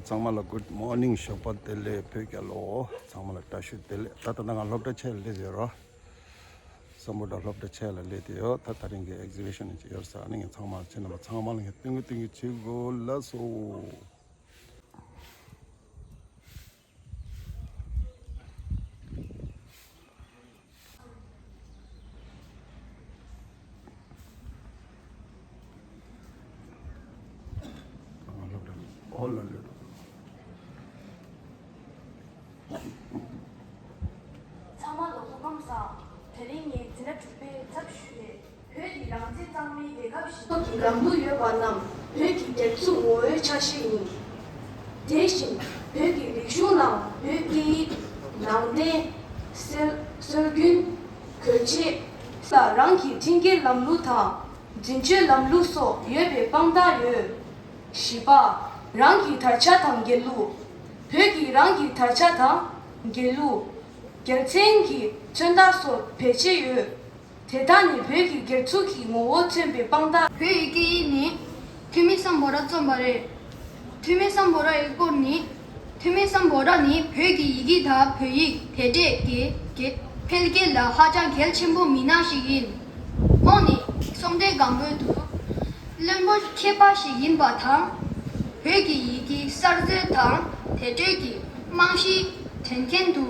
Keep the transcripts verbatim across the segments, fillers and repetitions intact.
ཚང་མ་ལ་good morning, ཞོགས་པ་བདེ་ལེགས། བོད་རྒྱལ་ལོ། ཚང་མ་ལ་བཀྲ་ཤིས་བདེ་ལེགས། ད་ལྟ་ང་སློབ་གྲྭ་ཆེ་ལ་སླེབས་ཡོད་རོ། སམ་བྷོ་ཊ་སློབ་གྲྭ་ཆེ་ལ་སླེབས་ཏེ་ཡོད། ད་དེ་རིང་གི་exhibition་ཅིག་ཡོད་ས་ནི། ངས་ཚང་མ་ལ་ཁྱེད་རྣམ་པ་ཚང་མ་ལ་ངས་སྟོན་གི་སྟོན་གི་བྱེད་དགོས་ལགས་སོ། ཚང་མ་ལ་སྐུ་ཁམས་བཟང་། དེ་རིང་ངས་འཛིན་གྲྭ་དྲུག་པའི་ཚབ་ཞུས་ནས། བོད་ཀྱི་རང་བཙན་གཙང་མའི་རྒྱལ་ཁབ་ཞིག་ཀྱི་ལམ་ལུགས་ཡོད་པ་རྣམས་བོད་ཀྱི་སྒེར་ཚུགས་ངོ་བོའི་ཆ་ཤས་ཡིན། དེ་བཞིན་བོད་ཀྱི་རིག་གཞུང་ནང་བོད་སྐད་ཡིག་ནང་བསྟན། སྲོལ་སྲོལ་རྒྱུན། གོན་ཆས། ལ་རང་གི་ཁྲིམས་འགལ་ལམ་ལུགས་དང་འཛིན་སྤྱོད་ལམ་ལུགས་སོགས་ཡོད་པའི་དཔང་རྟགས་ཡོད། བཞི་པ། རང་གི་དར་ཆ་དང་སྒྱིད་ལུག་བོད་ཀྱི་རང་གི་དར་ཆ་དང་སྒྱིད་ལུག་རྒྱལ་མཚན་གྱི་མཚོན་རྟགས་སོགས་བེད་སྤྱད་ཡོད། དེ་དག་ནི་བོད་ཀྱི་སྒེར་ཚུགས་ཀྱི་ངོ་བོ་མཚོན་པའི་དཔང་རྟགས། བོད་ཡིག་སྐད་ཡིག་ནི་ཐོན་མི་སམ་བྷོ་ཊ་རྩོམ་པ་རེད། ཐོན་མི་སམ་བྷོ་ཊ་ཡི་སྐོར་ནི། ཐོན་མི་སམ་བྷོ་ཊ་ནི་བོད་ཀྱི་ཡི་གེ་དང་བོད་ཡིག་དེ་འཕེལ་རྒྱས་ལ་ཧ་ཅང་གལ་ཆེན་པོ་མི་སྣ་ཞིག་ཡིན། ཁོང་ནི་སོག་འདྲེ་སྒང་པོའི་དུ་བློན་པོ་མཁས་པ་ཞིག་ཡིན་པ་དང་། བོད་ཀྱི་ཡི་གེ་གསར་བཟོ་དང་དེ་འཕྲོས་ཀྱི་རྨང་གཞི་དོན་མཁན་དུ།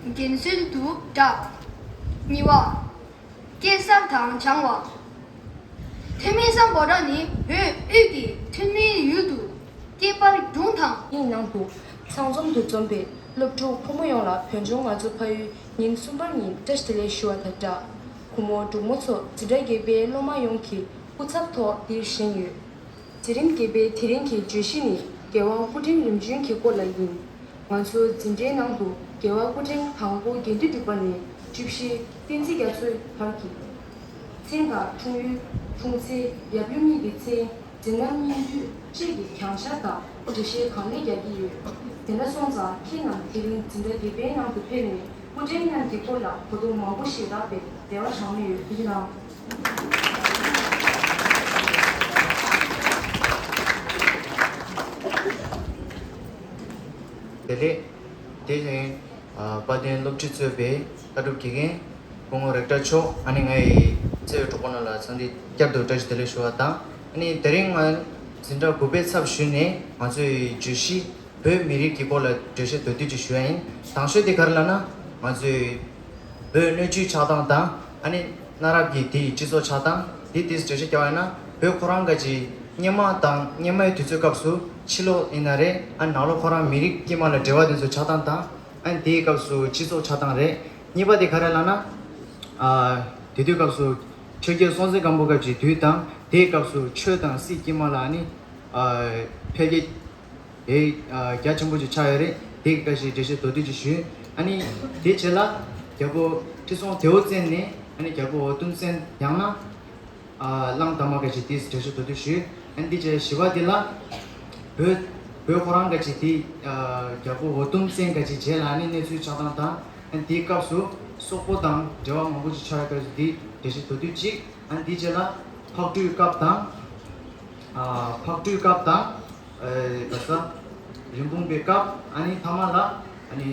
རྒན་གསོན་དུ་གྲགས། གཉིས་པ། སྐྱེས་གསར་དང་སྦྱང་བ། ཐོན་མི་སམ་བྷོ་ཊ་ནི་བོད་དབུས་ཀྱི་ཐོན་མིའི་ཡུལ་དུ་སྐྱེས་པར་སྒྲུང་དང་། ཡིག་ནང་དུ་ཚང་འཛོམས་དུ་འཛོམས་པའི་སློབ་ཕྲུག་ཕོ་མོ་ཡོངས་ལ་བོད་ལྗོངས་ང་ཚོ་ཕ་ཡུལ་ཉིན་གསུམ་པར་ཉིན་བཀྲ་ཤིས་བདེ་ལེགས་ཞུ་བ་དང་སྦྲགས། གུང་མོ་གྲོགས་མོ་ཚོ་འཛིན་གྲྭ་བརྒྱད་པའི་སློབ་མ་ཡོངས་ཀྱི་སྐུ་ཚབ་ཐོག་འདིར་བཞེངས་ཡོད། དེ་རིང་དགེ་བའི་དེ་རིང་གི་བརྗོད་གཞི་ནི་རྒྱལ་བ་སྐུ་ཕྲེང་རིམ་བྱོན་གྱི་སྐོར་ལ་ཡིན། ང་ཚོའི་འཛིན་གྲྭའི་ནང་དུ་རྒྱལ་བ་སྐུ་ཕྲེང་དང་པོ་དགེ་འདུན་གྲུབ་པ་ནས་བཅུ་བཞི་བསྟན་འཛིན་རྒྱ་མཚོའི་བར་གྱི་མཚན་དང་འཁྲུངས་ཡུལ། འཁྲུངས་ཚེ། ཡབ་ཡུམ་གཉིས་ཀྱི་མཚན། འཛིན་གྲྭ་གཉིས་འདུས་བཅས་ཀྱི་གྱང་ཤར་དང་འགྲེལ་བཤད་གང་ལེགས་རྒྱག་གི་ཡོད། དེ་འདྲ་སོང་ཙང་ཁྱེད་རྣམས་དེ་རིང་འཛིན་གྲྭ་བརྒྱད་པའི་ནང་དུ་ཕེབས་ནས། སྐུ་ཕྲེང་རྣམས་ཀྱི་སྐོར་ལ་གོ་རྟོགས་མང་པོ་ཞིག་རག་པའི་རེ་བ་བྱང་མི་ཡོད། ཐུགས་རྗེ་གནང་། བདེ་ལེགས། དེ་བཞིན་དཔལ་ལྡན་སློབ་ཁྲིད་གཙོས་པའི་ལྟ་གྲུབ་དགེ་རྒན། སྐུ་ངོ་རེག་ཊར་མཆོག་ཨ་ནི་ངའི་བརྩེ་བའི་གྲོགས་པོ་རྣམས་ལ་འཚམས་འདྲི་བསྐྱར་དུ་བཀྲ་ཤིས་བདེ་ལེགས་ཞུ་བ་དང་། ཨ་ནི་དེ་རིང་ང་འཛིན་གྲྭ་དགུ་པའི་ཚབ་ཞུས་ནས་ང་ཚོའི་བརྗོད་གཞི། བོད་མི་རིགས་ཀྱི་སྐོར་ལ་འགྲེལ་བཤད་མདོར་བསྡུས་ཅིག་ཞུ་ཡ་ཡིན། དང་ཤོས་དེ་ག་རེ་ལབ་ན། ང་ཚོའི་བོད་སྣོད་བཅུད་ཆགས་སྟངས་དང་། ཨ་ནི་གནའ་རབས་ཀྱི་དེའི་སྤྱི་ཚོགས་ཆགས་སྟངས་དེ་ཏིས་འགྲེལ་བཤད་རྒྱག་པ་ཡིན་ན། བོད་ཁོ་རང་ག་ཅིག་སྔོན་མ་དང་སྔོན་མའི་དུས་ཚོད་སྐབས་སུ་ཕྱི་ལོགས་ཡིན་ན་རེད། ཨ་ནི་ནང་ལོགས་ཁོ་རང་མི་རིགས་དཀྱིལ་མ་ལ་འབྲེལ་བ་དེ་ཚོ་ཆགས་སྟངས་དང་། ཨ་ནི་དེའི་སྐབས་སུ་སྤྱི་ཚོགས་ཆགས་སྟངས་རེད། གཉིས་པ་དེ་ག་རེ་ལབ་ན། ཨ་དེ་དུས་སྐབས་སུ་ཆོས་རྒྱལ་སྲོང་བཙན་སྒམ་པོ་སྐབས་ཀྱི་དུས་དང་། དེའི་སྐབས་སུ་ཆོས་དང་སྲིད་དཀྱིལ་མ་ལ་ཨ་ནི་ཨ་འཕེལ་རྒྱས། དེ་ཨ་རྒྱ་ཆེན་པོ་ཅིག་ཆགས་ཡོད་རེད། དེ་གི་སྐད་ཆའི་འགྲེལ་བཤད་མདོར་བསྡུས་ཅིག་ཞུས། ཨ་ནི་དེ་རྗེས་ལ་རྒྱལ་པོ་ཁྲི་སྲོང་ལྡེའུ་བཙན་ནས་ཨ་ནི་རྒྱལ་པོ་འོ་དུམ་བཙན། ཡང་ན་ཨ་གླང་དར་མ་སྐད་ཆའི་དེའི་འགྲེལ་བཤད་མདོར་བསྡུས་ཞུས། ཨ་ནི་དེ་རྗེས་བཞི་པ་དེ་ལ་བོད་བོད་ཁོ་རང་སྐད་ཆའི་དེ་ཨ་རྒྱལ་པོ་འོ་དུམ་བཙན་སྐད་ཆའི་རྗེས་ལ་ཨ་ནི་གནས་ཚུལ་ཆགས་སྟངས་དང་། ཨ་ནི་དེའི་སྐབས་སུ་སོག་པོ་དང་འབྲེལ་བ་མང་པོ་ཅིག་ཆགས་ཡོད་སྐབས་སུ་དེའི་འགྲེལ་བཤད་མདོར་བསྡུས་གཅིག་ཨ་ནི་དེ་རྗེས་ལ་ཕག་གྲུའི་སྐབས་དང་། ཨ་ཕག་གྲུའི་སྐབས་དང་། ཨེ་ག་ས། རིན་སྤུངས་པའི་སྐབས། ཨ་ནི་ཐ་མ་ལ་ཨ་ནི་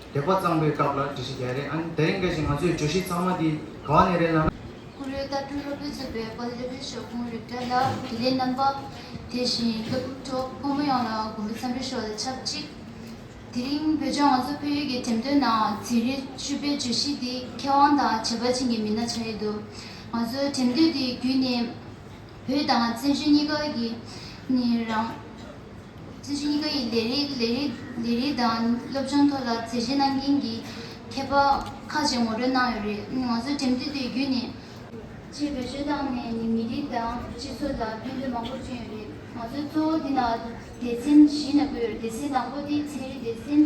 སྡེ་པ་གཙང་པོའི་སྐབས་ལ་འགྲེལ་བཤད་རྒྱག་རེད། ཨ་ནི་དེ་རིང་ག་ཞིག་ང་ཚོའི་བརྗོད་གཞི་ཚང་མ་འདི་ག་བ་ནས་རེད་ལབ་ན། ཀུ་རེ་ལྟ་གྲུབ་སློབ་དཔོན་ཚོགས་པའི་དཔལ་ལྡན་སློབ་དཔོན་ཞབས་དྲུང་རིག་གྲྭ་ལ་དགེ་ལས་རྣམ་པ། དེ་བཞིན་སློབ་ཕྲུག་ཕོ་མོ་ཡོངས་ལ་དགོན་པའི་འཚམས་འདྲི་ཞུ་བ་དང་ཆབས་ཅིག་དེ་རིང་བོད་ལྗོངས་ང་ཚོ་ཕ་ཡུལ་གྱི་འགྲེམས་སྟོན་ནང་འཛིན་རིམ་བཅུ་པའི་བརྗོད་གཞི་འདི་མཁས་དབང་དང་བྱ་བ་ཅན་གྱི་མི་སྣ་ཆགས་ཡོད་འདུག་ང་ཚོའི་འགྲེམས་སྟོན་འདི་བརྒྱུད་ནས། བོད་དང་བཙན་བྱོལ་གཉིས་ཀ་གི་ནི་རང་། བཙན་བྱོལ་གཉིས་ཀ་ཡི་ལས་རིགས་ལས་རིགས་ལས་རིགས་དང་སློབ་སྦྱོང་ཐོག་ལ་མཛད་རྗེས་གནང་མཁན་གྱི་མཁས་པ་ཁག་ཅིག་ངོ་སྤྲོད་གནང་ཡོད་རེད། ང་ཚོའི་འགྲེམས་སྟོན་དེ་བརྒྱུད་ནས་ཕྱིར་བེད་སྤྱོད་བཏང་ནས་ནི་མི་རིགས་དང་སྤྱི་ཚོགས་ལ་ཕན་ཐོགས་མང་པོ་བྱུང་ཡོད་རེད། ང་ཚོའི་གཙོ་བོ་འདི་ན་སྡེ་ཚན་བཞི་ནང་བགོས་ཡོད་རེད། སྡེ་ཚན་དང་པོ་དེ་ཚན་རིག་སྡེ་ཚན།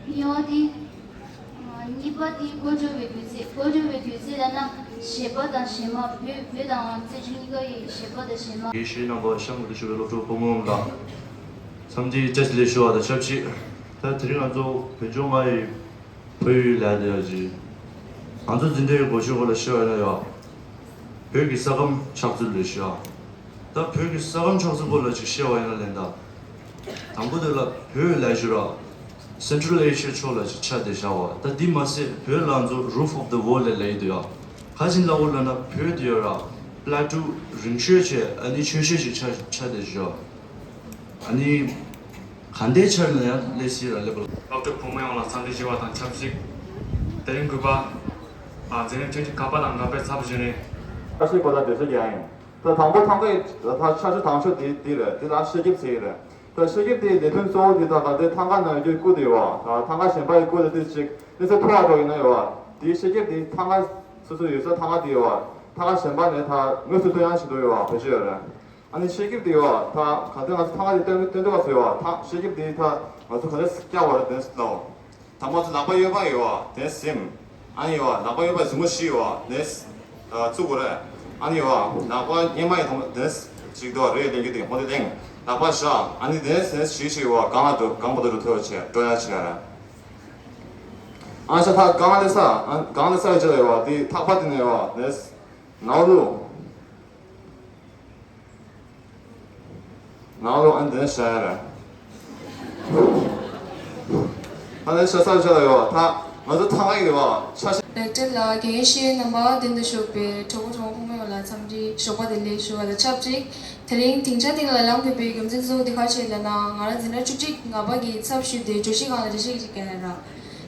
གཉིས་པ་དེ། གཉིས་པ་དེ་གོ་འགྲོ་བའི་དུས་ཚོད། གོ་འགྲོ་བའི་དུས་ཚོད་ལབ་ན་གཞས་པ་དང་གཞས་མ། བོད་བོད་དང་བཙན་བྱོལ་གཉིས་ཀ་ཡི་གཞས་པ་དང་གཞས་མ། དགེ་བཤེས་རྣམ་པ་གཤམ་དུ་བཞུགས་པའི་སློབ་ཕྲུག་ཕོ་མོ་ལ་འཚམས་འདྲི་བཀྲ་ཤིས་བདེ་ལེགས་ཞུ་བ་དང་ཆབས་ཅིག་ད་དེ་རིང་ང་ཚོ་བོད་ལྗོངས་ལྔ་ཡི་བོད་ཡིག་ལས་དེ་ཡ་ཅི། ང་ཚོ་འཛིན་གྲྭའི་འགོ་ཤོག་སྐོར་ལ་བཤད་པ་ཡིན་ན་ཡ། བོད་ཀྱི་ས་ཁམས་ཆགས་ཚུལ་ལས་ཤོག་ད་བོད་ཀྱི་ས་ཁམས་ཆགས་ཚུལ་སྐོར་ལ་ཅིག་བཤད་པ་ཡིན་ན་ལན་ད། དང་པོ་དེ་ལ་བོད་ལ་ཞུ་ར། Central Asia ཕྱོགས་ལ་ཆ་དེ་བཞག་པ་ད་འདི་མ་ཟད་བོད་ལ་ཚོ་Roof of the World ལ་ལས་འདུག་ཡ། ག་ཅིག་ལ་འོ་ལ་ན་བོད་དེ་ཡོད་ར། Plateau རིང་ཤོས་བྱས་ཨ་ནི་ཆོས་ཤོས་ཤིག་ཆ་ཆ་དེ་བཞག་ཨ་ནི་ག་འདྲའི་ཆར་ན་ཡང་ལས་སྲིད་ར་ལེ་པོ་ལ། སློབ་ཕྲུག་ཕོ་མོ་ཡོངས་ལ་འཚམས་འདྲི་ཞུ་བ་དང་ཆབས་ཅིག་དེ་རིང་དགོན་པ་འཛིན་རིམ་བཅུ་གཅིག་ག་པ་དང་ག་པའི་ཚབ་ཞུས་ནས། ཨ་ཤེས་པ་ལ་འགྲེལ་བཤད་རྒྱག་ཡིན། ད་དང་པོ་ཐང་གའི་ད་ཆ་ཆུ་དང་ཆུ་དེ་དེ་རེད། དེ་ལ་ཤེས་སྐྱིབས་ཟེར་གྱི་རེད། ད་ཤེས་སྐྱིབས་དེའི་ལས་དོན་གཙོ་བོ་དེ་ད་ག་དེ་ཐང་ག་ནང་ཡོད་རྒྱུའི་སྐུ་དེ་ཡོད་བ། ད་ཐང་ག་གཞན་པ་ཡི་སྐུ་དེ་དེ་ཅིག་གནས་ཚུལ་ཐོག་འགྲོ་ཡིན་ན་ཡོད་བ། དེའི་ཤེས་སྐྱིབས་དེ་ཐང་ག་སོ་སོ་ཡོད་ས་ཐང་ག་དེ་ཡོད་བ། ཐང་ག་གཞན་པ་ནས་ད་དངོས་སུ་ཐོན་ཡག་བྱེད་དུ་ཡོད་བ་བེད་སྤྱོད་ཡོད་རེད། ཨ་ནི་ཤེས་སྐྱིབས་དེ་ཡོད་བ། ད་ག་དེ་ང་ཚོ་ཐང་ག་དེ་སྟོན་སྟོན་ཐུབ་པ་ཟེར་བ། ད་ཤེས་སྐྱིབས་དེ་ད་ང་ཚོ་ག་དེ་སྐྱག་བ་རེད་དེ་ལའོ། དང་པོ་ཚོ་ནག་པ་གཡོན་པ་ཡོད་བ་དེ་ཟིམ། ཨ་ནི་ཡོད་བ་ནག་པ་གཡོན་པ་གཟིགས་མོ་བཞི་ཡོད་བ་དེ་བཙུགས་དགོས་རེད། ཨ་ནི་ཡོད་བ་ནག་པ་གཡོན་མ་ཡི་དང་པོ་དེ་གཅིག་དོ་རེད་ལེན་རྒྱུ་དེ་ཧོ་དེ་ལེན་ནག་པ་བཞག་ཨ་ནི་དེ་དེ་བཞི་བཞི་ཡོད་བ་གང་ལ་འགྲོ་གང་པ་དུ་འགྲོ་ཐུབ་བྱས་འགྲོ་ཡ་བྱས་ར། ཨ་ཤ་ཐག་གང་ལ་ས་ཨ་གང་ལ་ས་ཡི་ཆེད་ལ་ཡོད་བ་དེ་ཐག་པ་དེ་ནས་ཡོད་བ་དེ་ནག་ལུ། ནང་ལོགས་ཨ་འདི་ནས་བཤད་ཡ་རེད། ཨ་ནི་ཤ་ཚ་བཤད་ཡོད་ད་ང་ཚོ་ཐང་ཡིག་རེད་བ་ཆ་ཤ། ལེགས་གྲུབ་ལ་རྒན་ཡོལ་ཤེས་ཡོན་རྣམ་པ་མདུན་དུ་ཞུགས་པའི་གྲོགས་པོ་གྲོགས་མོ་ཕོ་མོ་ཡོངས་ལ་འཚམས་འདྲི་ཞོགས་པ་བདེ་ལེགས་ཞུ་བ་དང་ཆབས་ཅིག་དེ་རིང་སྡིངས་ཆ་སྟེང་ལ་ལངས་དགོས་པའི་རྒྱུ་མཚན་གཙོ་བོ་དེ་ག་རེ་རེད་ལབ་ན་ང་རང་འཛིན་གྲྭ་བཅུ་གཅིག་ང་པ་གི་ཚབ་ཞུས་ཏེ་བརྗོད་གཞི་སྒང་ལ་འགྲེལ་བཤད་ཅིག་བརྒྱབ་ཡ་ར།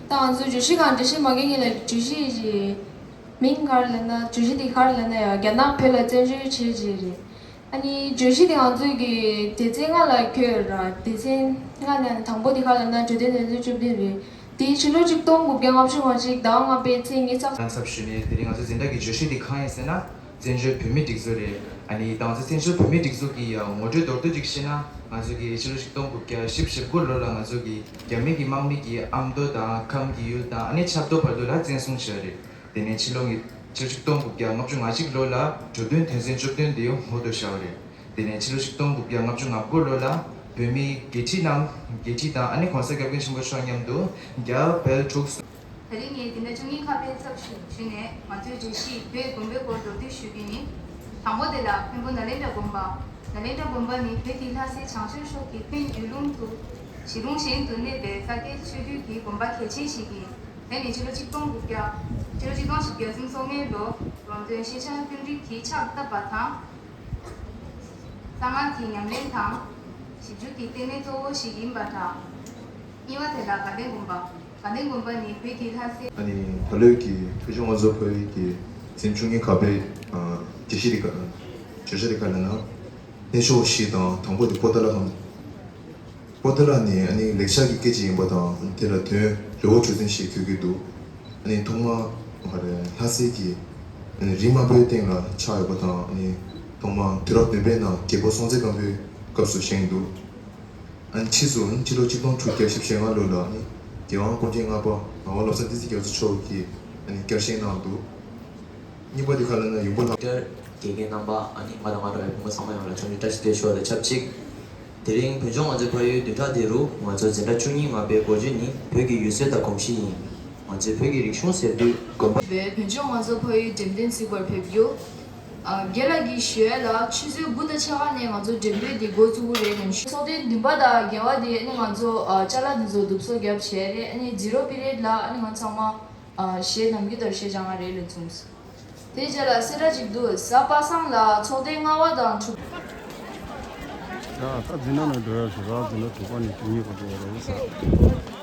ད་ང་ཚོ་བརྗོད་གཞི་སྒང་འགྲེལ་བཤད་མ་བརྒྱབ་སྔོན་ལ་བརྗོད་གཞི་ཡི་མིང་ག་རེ་ལབ་ན་བརྗོད་གཞི་དེ་ག་རེ་ལབ་ན་ཡང་རྒྱ་ནག་བོད་ལ་བཙན་བྱོལ་བྱས་རྗེས་རེད། ཨ་ནི་བརྗོད་གཞི་དེ་ང་ཚོའི་གི་སྡེ་ཚན་ལྔ་ལ་འཁོད་ཡོད་ར། སྡེ་ཚན་ལྔ་ནས་དང་པོ་དེ་ག་ལབ་ན་གྲོས་དོན་དོན་ཚན་བཅུ་བདུན་རེད། དེའི་ཕྱི་ལོ་ཆིག་སྟོང་དགུ་བརྒྱ་ལྔ་བཅུ་ང་གཅིག་ཟླ་ལྔ་པའི་ཚེས་ཉི་ཤུ་རྩ། ཚབ་ཞུས་ནས་དེ་རིང་ང་ཚོའི་འཛིན་གྲྭ་གི་བརྗོད་གཞི་དེ་གང་ཡིན་ཟེར་ན་བཙན་བྱོལ་བོད་མིའི་སྒྲིག་འཛུགས་རེད། ཨ་ནི་ད་ང་ཚོ་བཙན་བྱོལ་བོད་མིའི་སྒྲིག་འཛུགས་ཀྱི་ངོ་སྤྲོད་མདོར་བསྡུས་ཅིག་བཤད་ན་ང་ཚོ་གི་ཕྱི་ལོ་ཆིག་སྟོང་དགུ་བརྒྱ་བཞི་བཅུ་ཞེ་དགུ་ལོ་ལ་ང་ཚོ་གི་རྒྱ་མི་གི་དམག་མི་གིས་ཨ་མདོ་དང་ཁམས་ཀྱི་ཡུལ་དང་ཨ་ནི་ཆབ་མདོ་བར་དུ་ལ་བཙན་བཟུང་བྱས་རེད། དེ་ནས་ཕྱི་ལོ་ཉིས་ཕྱི་ལོ་ཆིག་སྟོང་དགུ་བརྒྱ་ལྔ་བཅུ་ང་གཅིག་ལོ་ལ་གྲོས་མཐུན་དོན་ཚན་བཅུ་བདུན་དེ་ངོ་སྤྲོད་བྱས་པ་རེད། དེ་ནས་ཕྱི་ལོ་ཆིག་སྟོང་དགུ་བརྒྱ་ལྔ་བཅུ་ང་དགུ་ལོ་ལ་བོད་མིའི་འགོ་ཁྲིད་རྣམས་འགོ་ཁྲིད་དང་ཨ་ནི་༸གོང་ས་༸སྐྱབས་མགོན་ཆེན་པོ་མཆོག་མཉམ་དུ་རྒྱ་བལ་འབྲུག་གསུམ། དེ་རིང་ངས་འཛིན་གྲྭ་བཅུ་གཉིས་ཁ་པའི་ཚབ་ཞུས་ནས་ང་ཚོའི་བརྗོད་གཞི་བོད་དགོན་པའི་སྐོར་མདོར་བསྡུས་ཞུ་རྒྱུ་ཡིན། དང་པོ་དེ་ལ་མཁན་པོ་ནཱ་ལེནྡྲ་དགོན་པ། ནཱ་ལེནྡྲ་དགོན་པ་ནི་བོད་ཀྱི་ལྷ་སའི་བྱང་ཕྱོགས་ཕྱོགས་ཀྱི་ཀུན་ཡུལ་ལུང་དུ་གཞི་ལུང་གཞན་དུ་གནས་པའི་ས་སྐྱའི་ཆོས་བརྒྱུད་ཀྱི་དགོན་པ་གལ་ཆེན་ཞིག་ཡིན། དེ་ནི་ཕྱི་ལོ་ཆིག་སྟོང་དགུ་བརྒྱ། ཕྱི་ལོ་ཆིག་སྟོང་བཞི་བརྒྱ་སུམ་ཅུ་སོ་ལྔའི་ལོ། རོང་སྟོན་ཤེས་བྱ་ཀུན་རིག་གིས་ཕྱག་བཏབ་པ་དང་། གསང་སྔགས་ཀྱི་ཉམས་ལེན་དང་། ཞིབ་འཇུག་གི་ལྟེ་གནས་གཙོ་བོ་ཞིག་ཡིན་པ་དང་། གཉིས་པ་དེ་ལ་དགའ་ལྡན་དགོན་པ། དགའ་ལྡན་དགོན་པ་ནི་བོད་ཀྱི་ལྷ་སའི། ཨ་ནི་ད་ལོའི་གི་བོད་ལྗོངས་དམངས་གཙོ་དཔལ་ཡོན་གྱི་འཛིན་བཅུ་གཉིས་ཁ་པའི་བརྗོད་གཞི་དེ་ག་བརྗོད་གཞི་དེ་ག་ལབ་ན། གནས་མཆོག་བཞི་དང་དང་པོ་དེ་པོ་ཏཱ་ལ་ཁང་། པོ་ཏཱ་ལ་ནི་ཨ་ནི་ལེགས་ཆ་གི་སྐད་ཅིག་ཡིན་པ་དང་དེ་ལ་དོན་རི་བོ་གྲུ་འཛིན་ཞེས་འཁོད་ཀྱི་འདུག་ཨ་ནི་ཐོག་མ་ག་རེ་ལྷ་སའི་གི་ཨ་ནི་རི་དམར་པོའི་སྟེང་ལ་ཆགས་ཡོད་པ་དང་ཨ་ནི་ཐོག་མ་དུས་རབས་བདུན་པའི་ནང་རྒྱལ་པོ་སྲོང་བཙན་སྒམ་པོའི་སྐབས་སུ་བཞེངས་འདུག་ཨ་ནི་ཕྱིས་སུ་ཕྱི་ལོ་ཆིག་སྟོང་དྲུག་བརྒྱ་བཞི་བཅུ་ཞེ་ལྔ་ལོ་ལ་ཨ་ནི་རྒྱལ་དབང་སྐུ་ཕྲེང་ལྔ་པ་ངག་དབང་བློ་བཟང་བསྟན་འཛིན་རྒྱ་མཚོ་མཆོག་གིས་ཨ་ནི་བསྐྱར་བཞེངས་གནང་འདུག་གཉིས་པ་དེ་ག་ལབ་ན་ཡུམ་བུ་ལྷ། དགེ་རྒན་རྣམ་པ་ཨ་ནི་ང་དང་ང་འདྲ་བའི་ཕོ་མོ་ཚང་མ་ཡོངས་ལ་འཚམས་འདྲི་བཀྲ་ཤིས་བདེ་ལེགས་ཞུ་བ་དང་ཆབས་ཅིག་དེ་རིང་བོད་ལྗོངས་ང་ཚོའི་ཕ་ཡུལ་བདུན་ཕྲག་འདི་རུ་ང་ཚོ་འཛིན་གྲྭ་བཅུ་གཉིས་ང་པའི་འགོ་བརྗོད་ནི་བོད་ཀྱི་ཡུལ་སྲོལ་དང་གོམས་གཤིས་ཡིན། ང་ཚོའི་བོད་ཀྱི་རིག་གཞུང་ཟེར་དུས་དགོན་པ། བའི་བོད་ལྗོངས་ང་ཚོ་ཕ་ཡུལ་འགྲེམས་སྟོན་གཟིགས་པར་ཕེབས་རྒྱུ། ཨ་རྒན་ལགས་ཀྱིས་ཞུ་ཡ་ལ་ཆུ་ཚོད་དགུ་དང་ཕྱེད་ཀ་ནས་ང་ཚོ་འགྲེམས་སྟོན་འདི་འགོ་བཙུགས་ཀྱི་རེད་ལབ་ཞུ། ཚོགས་ཐེངས་བདུན་པ་དང་བརྒྱད་པ་དེ་ཨ་ནི་ང་ཚོ་ཨ་ཅ་ལག་འདི་ཚོ་བསྡུ་གསོག་རྒྱབ་བྱས་རེད། ཨ་ནི་zero period ལ་ཨ་ནི་ང་ཚང་མ་ཨ་གཞས་ནམ་རྒྱུན་ལྟར་གཞས་སྦྱང་ག་རེད་ལབ་གསུངས། དེ་རྗེས་ལ་གསལ་བསྒྲགས་ཅིག་འདུག་གཟའ་པ་སངས་ལ་ཚོགས་ཐེངས་ལྔ་པ་དང་དྲུག་ཡ་ད་འཛིན་གྲྭ་ནང་འགྲོ་ཡ་ཞིག་ར་འཛིན་གྲྭ་དྲུག་པ་ནས་བཅུ་གཉིས་བར་དུ་ཡོད་རེད་ས།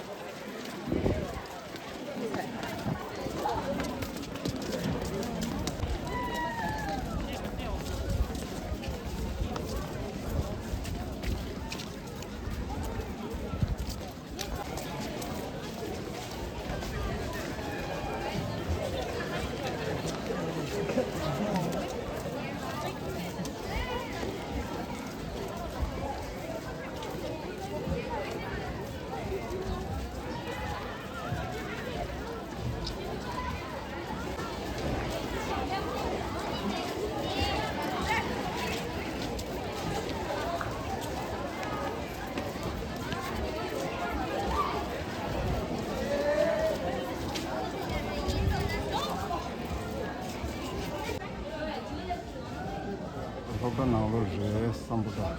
སློབ་གྲྭ་ནང་ལོགས་རེད་བསམ་པ་འདྲ།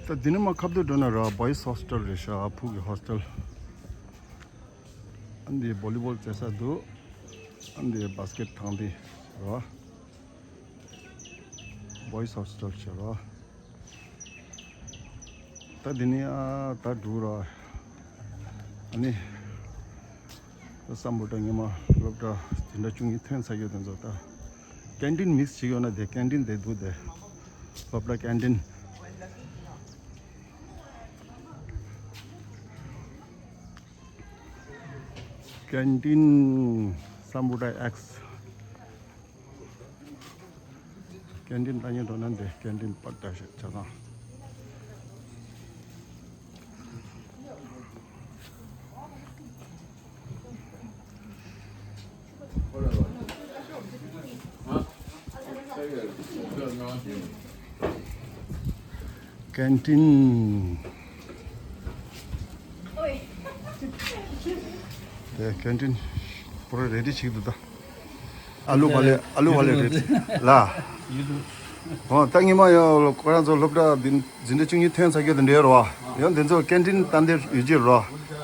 ད་འདི་ནས་མར་ཁ་བརྡ་འགྲོ་ན་ར་བོའི་སི་ཧོ་སི་ཊལ་རེད་ཤག་ཕུག་གི་ཧོ་སི་ཊལ། ཨ་འདི་བོ་ལི་བོལ་རྩེ་ས་འདུག་ཨ་འདི་བྷ་སི་ཀེཊ་ཐང་འདི་ར། བོའི་སི་ཧོ་སི་ཊལ་ཞེས་ར། ད་འདི་ནས་ཨ་ད་འགྲོ་ར། ཨ་ནི། ད་སམ་བྷོ་ཊ་ཉི་མ་སློབ་གྲྭ་འཛིན་གྲྭ་བཅུ་གཉིས་ཐོན་ཚར་ཡོད་དེ་ཚོ་ད། ཀན་ཊིན་མིག་སི་བྱེད་ཀྱི་ཡོད་ན་དེ་ཀན་ཊིན་དེ་འདུག་དེ། སློབ་གྲྭ་ཀན་ཊིན། ཀན་ཊིན་སམ་བྷོ་ཊ་ཨེགས། ཀན་ཊིན་ལྟ་ཉན་འགྲོ་ན་འདི་ཀན་ཊིན་པར་ད་ཆ་ཚང་། ཀན་ཊིན། དེ་ཀན་ཊིན་པུ་ར་རེ་ཌི་ཞིག་འདུག་ད། ཨ་ལུ་བ་ལེ་ཨ་ལུ་བ་ལེ་རེ་ཌི་ལ། འོ་ད་ཉི་མ་ཡང་ཁོ་རང་ཚོ་སློབ་གྲྭ་འདི་འཛིན་གྲྭ་བཅུ་གཉིས་ཐོན་ཚར་གྱི་དེ་འདྲའི་རོ། ཡང་འདི་ཚོ་ཀན་ཊིན་ད་འདིར་ཡོད་ཀྱི་རོ།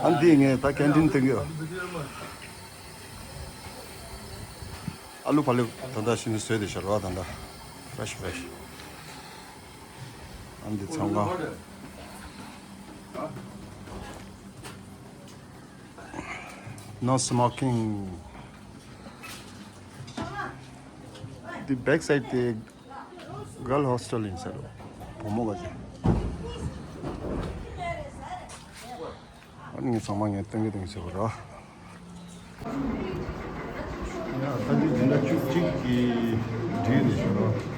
ཨ་འདི་ངས་ད་ཀན་ཊིན་སྟོན་གྱི། ཨ་ལུ་བ་ལེ་ད་ལྟ་ཤིན་ཏུ་བཟོས་ཏེ་ཤར་བ་ད་ལྟ་ཕེ་རེཤ་ཕེ་རེཤ། ཨ་འདི་ཚང་ཀ། No smoking. འདི་བེག་སའིཌ་དེ་གརལ་ཧོ་སི་ཊལ་ཡིན་ཟེར་རོ། བུ་མོ་ག་ཅིག་ཨ་ནི་ངས་ཚང་མ་ངས་སྟོན་གི་སྟོན་གི་བྱེད་དགོས་ར། ཡ་ད་འདི་འཛིན་གྲྭ་བཅུ་གཅིག་གི་འདྲིས་ནས་ཞུ་རོགས།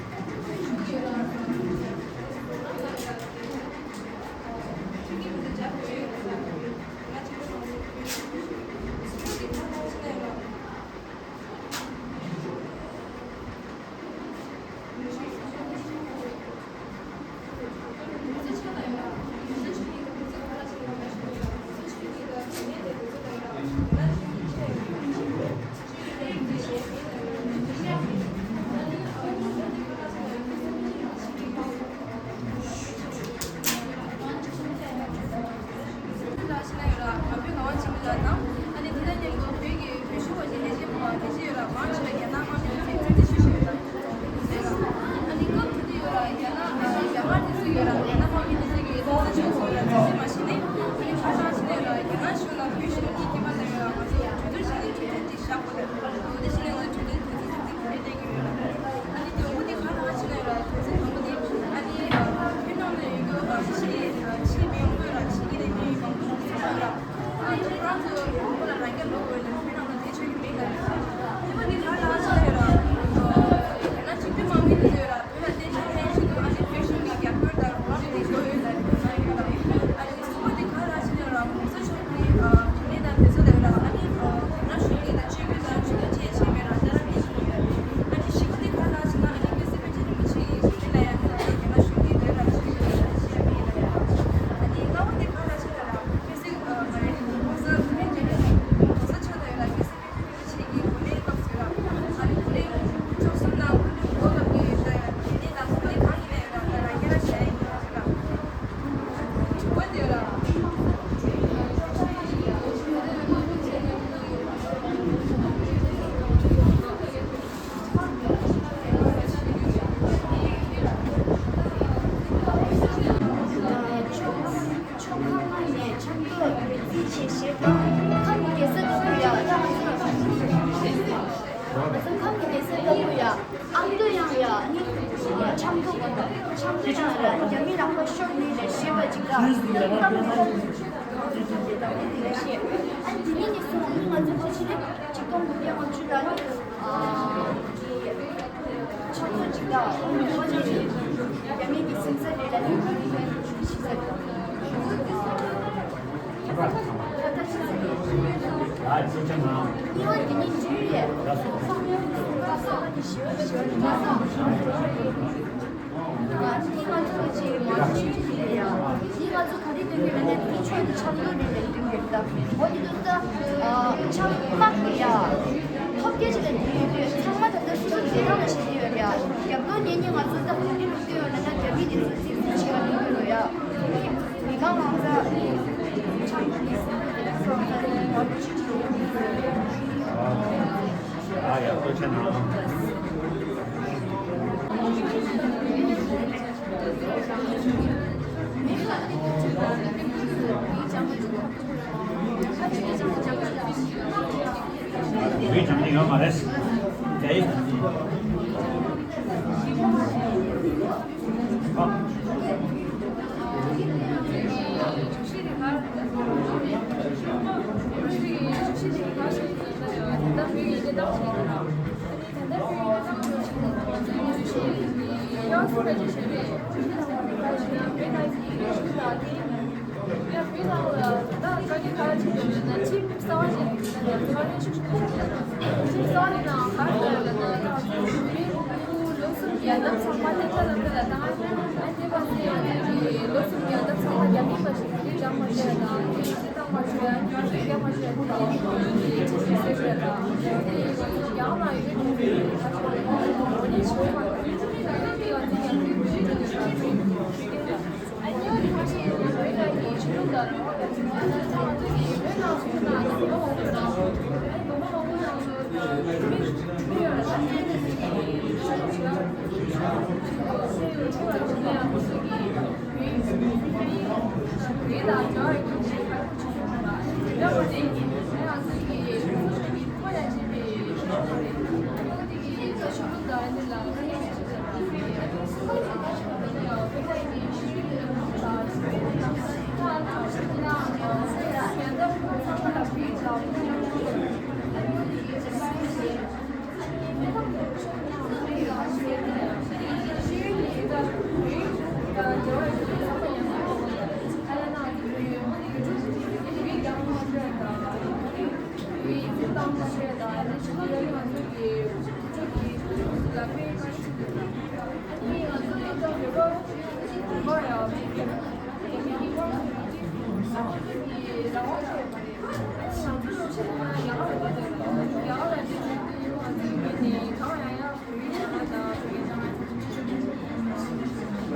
ཆོས་ཁང་ནང་ནས་ཆབ་མདོ་རྩིས་བྱེད་ཞེས་དང་ཁམས་ཀྱི་རྒྱལ་ས་ལྟ་བུ་ཡ། ང་ཚོ་ཁམས་ཀྱི་རྒྱལ་ས་ལྟ་བུ་ཡ། ཨ་མདོ་ཡང་ཡ་ནི་ཆབ་མདོ་གོ་ནོ་ཆབ་མདོ་ཡང་ཡ་རྒྱ་མི་རང་པ་ཤོར་ནི་རེད་ཞེས་པ་ཅིག་ལ་ཁམས་ཀྱི་རྒྱལ་ས་ལྟ་བུ་དེ་ལ་ཞེས། ཨ་དེ་ནི་ནི་སོང་ནི་ང་ཚོ་ཕྱི་ཕྱི་ནས་ཆིག་སྟོང་དགུ་བརྒྱ་ལྔ་བཅུ་ལ་ནི་ཨ། ཆབ་སྲིད་ཅིག་དང་འོ་ནི་རྒྱ་མི་གི་སེམས་ཚ་རེད་ལ་ནི་ཤི་ཚར་འདུག་ད་ལྟ་ཤི་ཚར་རེད། གཉིས་པ་དེ་ནི་འདུས་རེད། སོང་ཡོང་གི་སོང་ཁ་སོགས་ལ་ནི་ཞི་བ་ཞི་བ་རེད་མ་སོང་། ཨ་ནི་ང་ཚོ་ཅིག་མ་ཤི་ཅིག་རེད་ཡ། ནི་ང་ཚོ་ག་རེ་སྟོན་གྱི་རེད་ན་དེ་ནི་ཆོས་ཀྱི་ཆབ་མདོ་རེད་ལ་སྟོན་གྱི་རེད་ད། འོ་དེ་དུས་ད་ཆབ་དམག་གི་ཡ། ཐོབ་རྒྱལ་ཅིག་ལ་འདི་ཡོད་དུས་ཚང་མ་ད་ལྟ་སོ་སོ་བདེ་ཐང་ལ་བྱེད་ཀྱི་ཡོད་རེད་ཡ། རྒྱབ་ལོགས་ཉན་ཉན་ང་ཚོ་ད་ག་རེ་ལུགས་ཀྱི་ཡོད་ན་ད་རྒྱ་མི་དེ་ཚོ་རྩིས་རྩིས་བྱེད་པ་ལུགས་ཀྱི་ཡོད་ཡ། ར་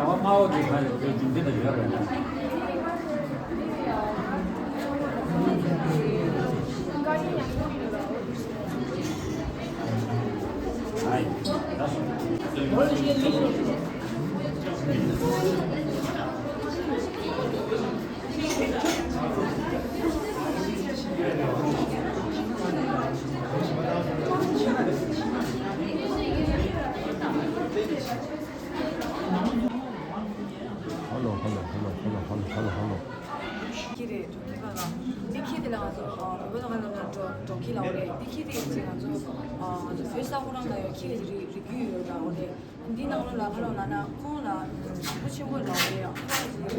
བ་དམར་པོ་དེ་ག་རེ་རེད། རྒྱུ་མཚན་དེ་ཡོད་རེད། ཧ་ལོ། ཧ་ལོ། ཧ་ལོ། ཁྱི་རེད། འབྲོག་ཁྱི་པ་ལ། འདི་ཁྱི་དེ་ལ་ང་ཚོ་ཨ་བོད་པ་ཚོ་ག་ལབ་ན་འབྲོག་འབྲོག་ཁྱི་ལབ་པ་རེད། འདི་ཁྱི་དེ་ཡིན་ཚེ་ང་ཚོ་ཨ་ང་ཚོ་བོད་ས་ཁོ་རང་ལ་ཡང་ཁྱི་གི་རིགས་རིགས་རྒྱུད་ཡོད་ལབ་པ་རེད། འདི་ནང་ལོགས་ལ་ག་ལབ་ན་ཁོང་ལ་ཞེ་པོ་ཆེན་པོ་ལབ་པ་རེད།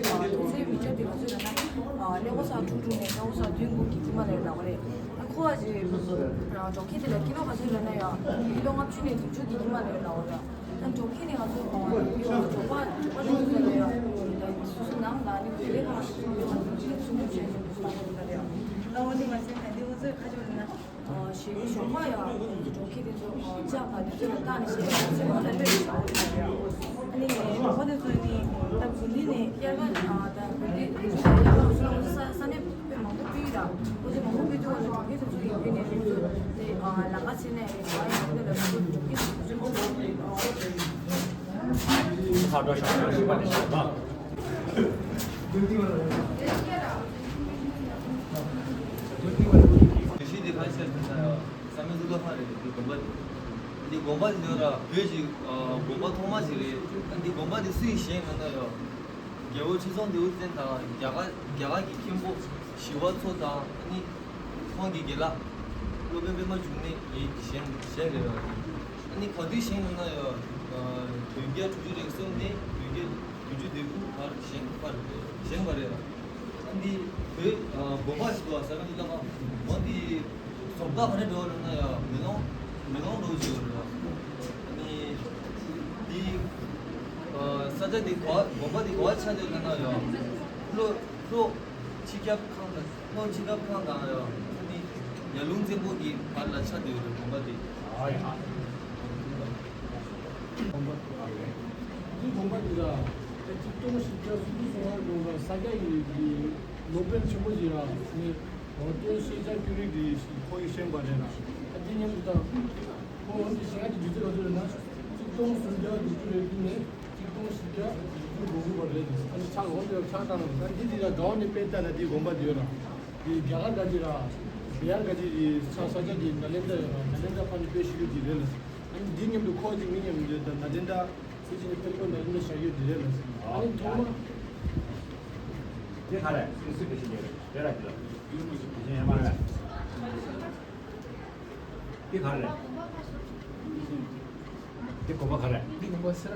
ཁོང་ལ་ཞེ་པོ་དུས་ཚོད་མི་སྐྱོ་དེ་ང་ཚོ་ལབ་ན་ཨ་གློ་བོ་ས་དྲུག་དྲུག་ནས་གློ་བོ་ས་བདུན་དགུ་གི་ཁྱི་མ་ལ་ཡོད་ལབ་པ་རེད། ཨ་ཁོ་ལ་ཞེ་འབྲོག་ཁྱི་དེ་ལ་ཀི་ལོ་ག་ཚོད་ལབ་ན་ཡང་ཀི་ལོ་ལྔ་བཅུ་ནས་དྲུག་ཅུ་གི་ཁྱི་མ་ལ་ཡོད་ལབ་པ་རེད། ད་འབྲོག་ཁྱི་ནི་ང་ཚོ་གོང་ལ་ཡོད་འབྲོག་པ་འབྲོག་པ་ནི་ཚོ་ལ་ཡང་སོ་སོ་ནང་ལ་ནི་བོད་ལས་ཁག་སོ་སོ་ཡོད་པ་ཚོ་ཚུར་འགུག་བྱས་ནས་འབུ་སྲིན་བཏང་གི་ཡོད་རེད། ད་འོ་དེ་མ་ཟད་ད་འདི་ང་ཚོས་ཁ་ཕྱོགས་ལ་ན་ཞེ་པོ་ཞོགས་པ་ཡང་འབྲོག་ཁྱི་དེ་ཚོ་ལྕགས་དང་དེ་ཚོ་ལ་བཏགས་ནས་བཞག་ཡོད་ཚེ་ཁོང་ལ་སླེབས་ཡོད་པ་རེད། ཨ་ནི་འབྲོག་པ་དེ་ཚོ་ནི་ད་དགུན་དུས་ནས་དབྱར་ཁ་དང་དགུན་དུས་དགུན་དུས་དབྱར་ཁ་ལ་ང་ཚོ་ས་གནས་དཔེ་མང་པོ་ཕུལ་ཡོད། ད་འོ་དེ་མང་པོ་ཕུལ་དུས་ང་ཚོ་འབྲོག་ཁྱི་དེ་ཚོ་ཡིན་དུས་ནས་ང་ཚོ་དེ་ལམ་ཁ་ཕྱེ་ནས་ང་ཡང་ཁོ་ཚོ་ལ་ང་ཚོ་འབྲོག་ཁྱི་དེ་ཚོ་ཕར་འགྲོ་ཤག་ཤག་ཤི་པ་དེ་ཤག་ད། དེ་བཞིན་དེ་ག་རེ་ཟེར་ན་ཡང་བསམ་ཡས་གཙུག་ལག་ཁང་རེད། དེ་དགོན་པ་རེད། འདི་དགོན་པ་དེ་ཡོད་ར་བོད་ཀྱི་དགོན་པ་ཐོག་མ་ཞིག་རེད། འདི་དགོན་པ་དེ་སུ་ཡིས་བཞེངས་ན་ན་ཡང་རྒྱལ་པོ་ཁྲི་སྲོང་ལྡེའུ་བཙན་དང་རྒྱ་གར་རྒྱ་གར་གྱི་མཁན་པོ་ཞི་བ་འཚོ་དང་ཨ་ནི་ཁོང་གི་རྒན་ལགས་སློབ་དཔོན་པད་མ་འབྱུང་གནས་ཡིས་བཞེངས་བཞེངས་རེད་བ། ཨ་ནི་ག་དུས་བཞེངས་ན་ན་ཡང་བདུན་བརྒྱ་དྲུག་ཅུ་རེ་གསུམ་ནས་བདུན་བརྒྱ་བདུན་ཅུ་དོན་དགུ་བར་བཞེངས་པ་རེད། བཞེངས་པ་རེད། ཨ་འདི་བོད་དགོན་པ་ཞིག་འདུག་བ། ས་མིང་ལ་མ་འོ་འདི་ཟོག་ད་ག་རེ་འགྲོ་བ་ལབ་ན་ཡང་མེ་ལོང་མེ་ལོང་འགྲོ་བཞིན་ཡོད་རེད་བ། ཨ་ནི་འདི་ས་ཆ་འདི་ག་དགོན་པ་འདི་ག་བ་ཆགས་འདུག་ལབ་ན་ཡང་ལྷོ་ལྷོ་ཕྱི་རྒྱབ་ཁང་དང་ལྷོ་ཕྱི་རྒྱབ་ཁང་དང་ཡང་ཨ་ནི་ཡར་ཀླུང་བཙན་པོ་གི་བར་ལ་ཆགས་འདུག་རེད་དགོན་པ་འདི། ཨ་ཡ། དགོན་པ་དེ་ལ་ད་ཆིག་སྟོང་བཞི་བརྒྱ་སུམ་ཅུ་སོ་ལྔ་ལོ་ལ་ས་སྐྱ་ཡི་གི་སློབ་དཔོན་ཆེན་པོ་ཞིག་ལ་ནི་ལོ་སྟོན་ཤེས་བྱ་ཀུན་རིག་འདི་ཁོ་ཡིས་བཞེངས་པ་རེད་ལ། ད་ མཉམ་དུ་དང་། ཁོང་འོན་ཏེ་ཞིང་ཁ་གི་སྒྱུ་རྩལ་ལ་ཚུད་ན། གཅིག་སྟོང་སུམ་བརྒྱ་དྲུག་ཅུ་རེ་བདུན་ནས་གཅིག་སྟོང་བཞི་བརྒྱ་དྲུག་ཅུ་གོ་དགུ་བར་རེད། ཨ་ནི་ཆ་ལོངས་དེ་ཆ་བཏང་ན་འདི་འདི་ལ་དགའ་བ་ནས་དཔེ་ལྟ་ན་འདི་དགོན་པ་འདི་ཡོད་ན། འདི་རྒྱ་གར་ག་ཅི་ར། རྒྱ་གར་ག་ཅི་རི་ས་ས་ཆ་འདི་ནཱ་ལེནྡྲ་ཡོད་ན་ནཱ་ལེནྡྲ་ཕ་ནི་དཔེ་ཤི་ཡོད་འདི་རེད་ལ། ཨ་ནི་འདི་མཉམ་དུ་ཁོ་གཅིག་མི་མཉམ་འདི་ད་ནཱ་ལེནྡྲ་སི་ཅི་ནི་དཔེ་ཁོ་ནཱ་ལེནྡྲ་བཞག་ཡོད་འདི་རེད་ལ། ཨ་ནི་ཐོག་མ། འདི་ག་རེད། སུ་སུ་ག་ཤི་འདི་རེད་ར་འདི་ལ། ཡུལ་མི་ཤི་འདི་ཤི་ཡ་མ་རེད། འདི་ག་རེ་རེད། འདི་དགོན་པ་ག་རེ། འདི་དགོན་པ་སེ་ར།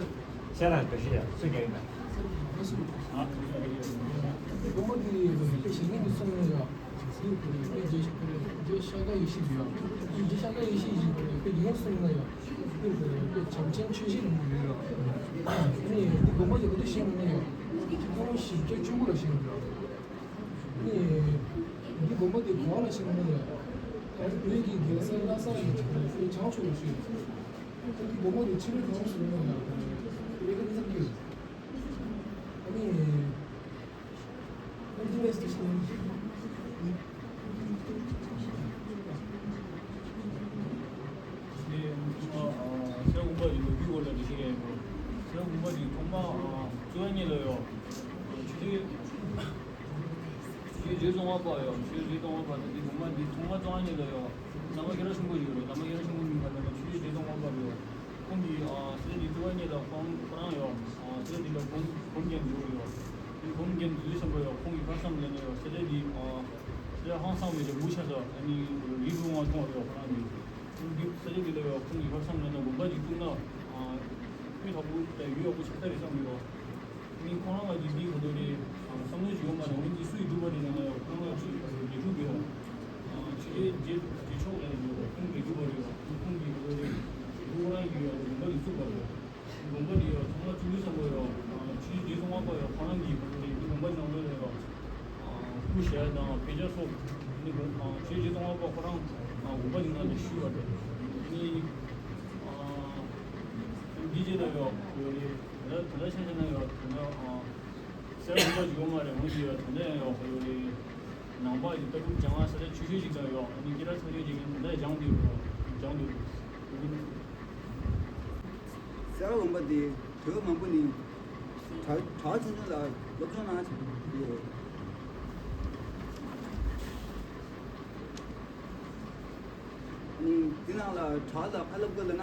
སེ་ར་ག་ཤི་ཡ་སུ་རྒྱག་ཡིན་ན། སེ་ར་ག་སུ། ཨ། འདི་དགོན་པ་འདི་དཔེ་ཞིག་ངེས་ཀྱི་གསུང་ན་ཡ། དེ་དཔེ་རྗེ་རྗེ་ཤཱཀྱ་ཡེ་ཤེས་འདི་ཡ། དཔེ་རྗེ་ཤཱཀྱ་ཡེ་ཤེས་ཀྱི་དཔེ་ཡིན་གསུང་ན་ཡ། དཔེ་བྱམས་ཆེན་ཆོས་བཞི་ལ་མི་ཡོད་ལ། ནི་འདི་དགོན་པ་འདི་ག་དུས་བཞེངས་ན་ཡ། ཆིག་སྟོང་བཞི་བརྒྱ་བཅུ་དགུ་ལ་བཞེངས་ཡོད་ལ། ནི། འདི་དགོན་པ་འདི་ག་བ་ལ་བཞེངས་ན་ཡང་། ད་རེས་བོད་ཀྱི་རྒྱལ་སྲས་ལྷ་ས་ཡི་བྱང་ཕྱོགས་ལ་བཞེངས། ད་འདི་དགོན་པ་འདི་ཕྱི་རོལ་གང་བྱུང་ན་ཡང་། ཨེ་ཀ་ནི་ཙམ་གྱིས། ཨ་ནི། ཨེ་ཀ་ནི་ཙམ་གྱིས། ནི། ཨ། སེ་ར་དགོན་པ་ཡི་ལོ་རྒྱུས་སྐོར་ལ་འགྲེལ་བཤད་རྒྱག་ཡིན་པ། སེ་ར་དགོན་པ་འདི་ཐོག་མ། ཨ། བཙུགས་པ་ཉིད་ལ་ཡང་། ཆོས་རྗེ། ཆོས་རྗེ་རྗེ་ཙོང་ཁ་པ་ཡང་། ཆོས་རྗེ་རྗེ་ཙོང་ཁ་པ་དང་འདི་དགོན་པ་འདི་ཐོག་མ་བཙུགས་པ་ཉིད་ལ་ཡང་། བླ་མ་ཁྱེད་རང་ཆེན་པོ་ཡོད་རེད། བླ་མ་ཁྱེད་རང་ཆེན་པོ་མིན་པ་ལ་ཆོས་རྗེ་རྗེ་ཙོང་ཁ་པ་རེད། ཁོང་གིས། ཨ། སེ་ར་འདི་བཙུགས་པ་ཉིད་ལ་ཁོང་ཁོ་རང་ཡང་། ཨ། སེ་ར་འདི་ལ་སྒོམ་སྒོམ་རྒྱག་འདུག་ཡང་། དེ་སྒོམ་རྒྱག་འདུག་བསམ་པ་ཡང་ཁོང་གིས་ག་བསམ་ལབ་ན་ཡང་སེ་ར་འདི། ཨ། སེ་ར་ཧང་སང་བའི་ལྗང་བུ་ཆགས་ས། ཨ་ནི་རི་ལུང་བ་མཐོང་བ་ཡང་ཁོ་རང་གིས། འདི་ས་ཆ་འདི་ལ་ཡང་ཁོང་གིས་ག་བསམ་ལབ་ན་དགོན་པ་ཅིག་བཙུགས་ན། ཨ། སྤུས་དག་པོ་དང་ཡུལ་ཡག་པོ་ཆགས་ས་རེད་བསམ་གྱི་ཡོད། ཨ་ནི་ཁོང་རང་ལ་འདི་འདི་ག་དུས་རེད། ཨ། བསམ་བློ་ཞིག་ཡོད་མ་རེད། འོན་ཀྱང་སུ་ཡིས་བསྒྲུབས་པ་རེད་ལབ་ན་ཡང་ཁོང་རང་ཅིག་དགེ་ཕྲུག་གི་ཡང་། ཨ། ཆོས་རྗེ་རྗེ་མཆོག་ལ་ཡོད་ཁོང་གིས་བསྒྲུབས་པ་རེད། ཁོང་གིས་ག་དུས་རེད། ཁོང་རང་གིས་ཡང་དགོན་པ་འདི་བཙུགས་པ་རེད། དགོན་པ་འདི་ཡང་ཐོག་མ་བཙུགས་དུས་ཙམ་པ་ཡང་། ཨ། ཆོས་རྗེ་ཙོང་ཁ་པ་ཡང་ཁོ་རང་གིས་ག་དུས་རེད། འདི་དགོན་པ་ནང་ལོགས་ལ་ཡང་། ཨ། སྐུ་བཞེངས་དང་དཔེ་ཆ་སོགས་ནི་དགོན། ཨ། ཆོས་རྗེ་ཙོང་ཁ་པ་ཁོ་རང་། ཨ། དགོན་པ་འདི་ནང་ལ་བཞུགས་པ་རེད། ནི། ཨ། འདི་རྗེས་ལ་ཡང་ཡོད་རེད། ད་ལྟ་ད་ལྟ་ཆ་བཞག་ན་ཡང་ད་ལྟ། ཨ། སེ་ར་དགོན་པ་ཞིག་ཡོད་མ་རེད། འོན་ཀྱང་ད་ལྟ་ཡང་ཡོད་ཡོད་རེད། ནང་པ་ཡི་ལྟ་གྲུབ་སྦྱང་བ་ས་ཆ་ཆུང་ཆུང་ཞིག་ཀྱང་ཡོད། ཨ་ནི་སྐད་གྲགས་ཚ་ཡོད་ཅིག་ཡིན། ད་ལྟ་སྦྱང་བསྡད་ཡོད། སྦྱང་བསྡད་ཡོད། སེ་ར་དགོན་པ་འདི་བོད་མང་པོ་ནས་གྲྭ་གྲྭ་ཆུང་ཆུང་ལ་སློབ་སྦྱོང་གནང་བྱེད་ཀྱི་ཡོད། ཨ་ནི་འདི་ནང་ལ་གྲྭ་ལ་ཕར་སླེབས་དགོས་ལབ་ན།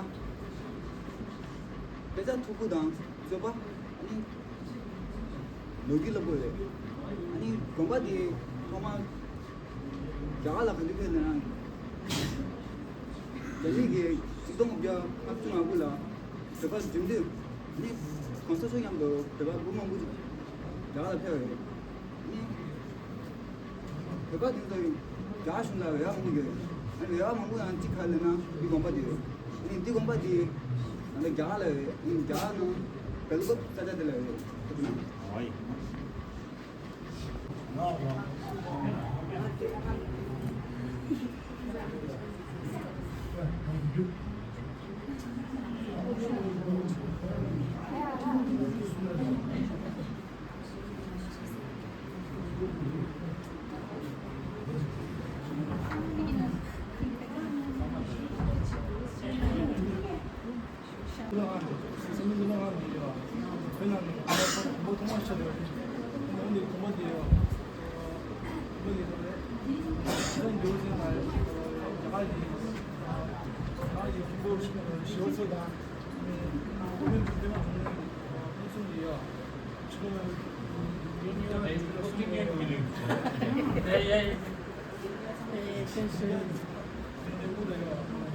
དཔེ་ཆ་མཐུག་པོ་དང་རྩོད་པ། ཨ་ནི་ལོ་རྒྱུས་སླེབས་དགོས་རེད། ཨ་ནི་དགོན་པ་འདི་ཐོག་མར་རྒྱ་གར་ལ་ག་དུས་ཕེབས་ལབ་ན། རྒྱ་མི་གིས་ཆིག་སྟོང་དགུ་བརྒྱ་ལྔ་བཅུ་ང་དགུ་ལ་བོད་པ་འཛིན་དུས། ཨ་ནི་གོང་ས་མཆོག་མཉམ་དུ་བོད་པ་ལོ་མང་པོ་ཅིག་རྒྱ་གར་ལ་ཕེབས་པ་རེད། ཨ་ནི། བོད་པ་དེ་ཚོ་རྒྱ་གཞུང་ལ་འོས་པ་མང་པོ་ཡོད། ཨ་ནི་འོས་པ་མང་པོ་ནང་གཅིག་ག་རེ་ལབ་ན་འདི་དགོན་པ་དེ་རེད། ཨ་ནི་འདི་དགོན་པ་དེ་ང་ཚོ་རྒྱ་གར་ལ་ཡོད། ཨ་ནི་རྒྱ་གར་ནང་བལ་ཀོབ་ས་ཆ་དེ་ལ་ཡོད། ཐུགས་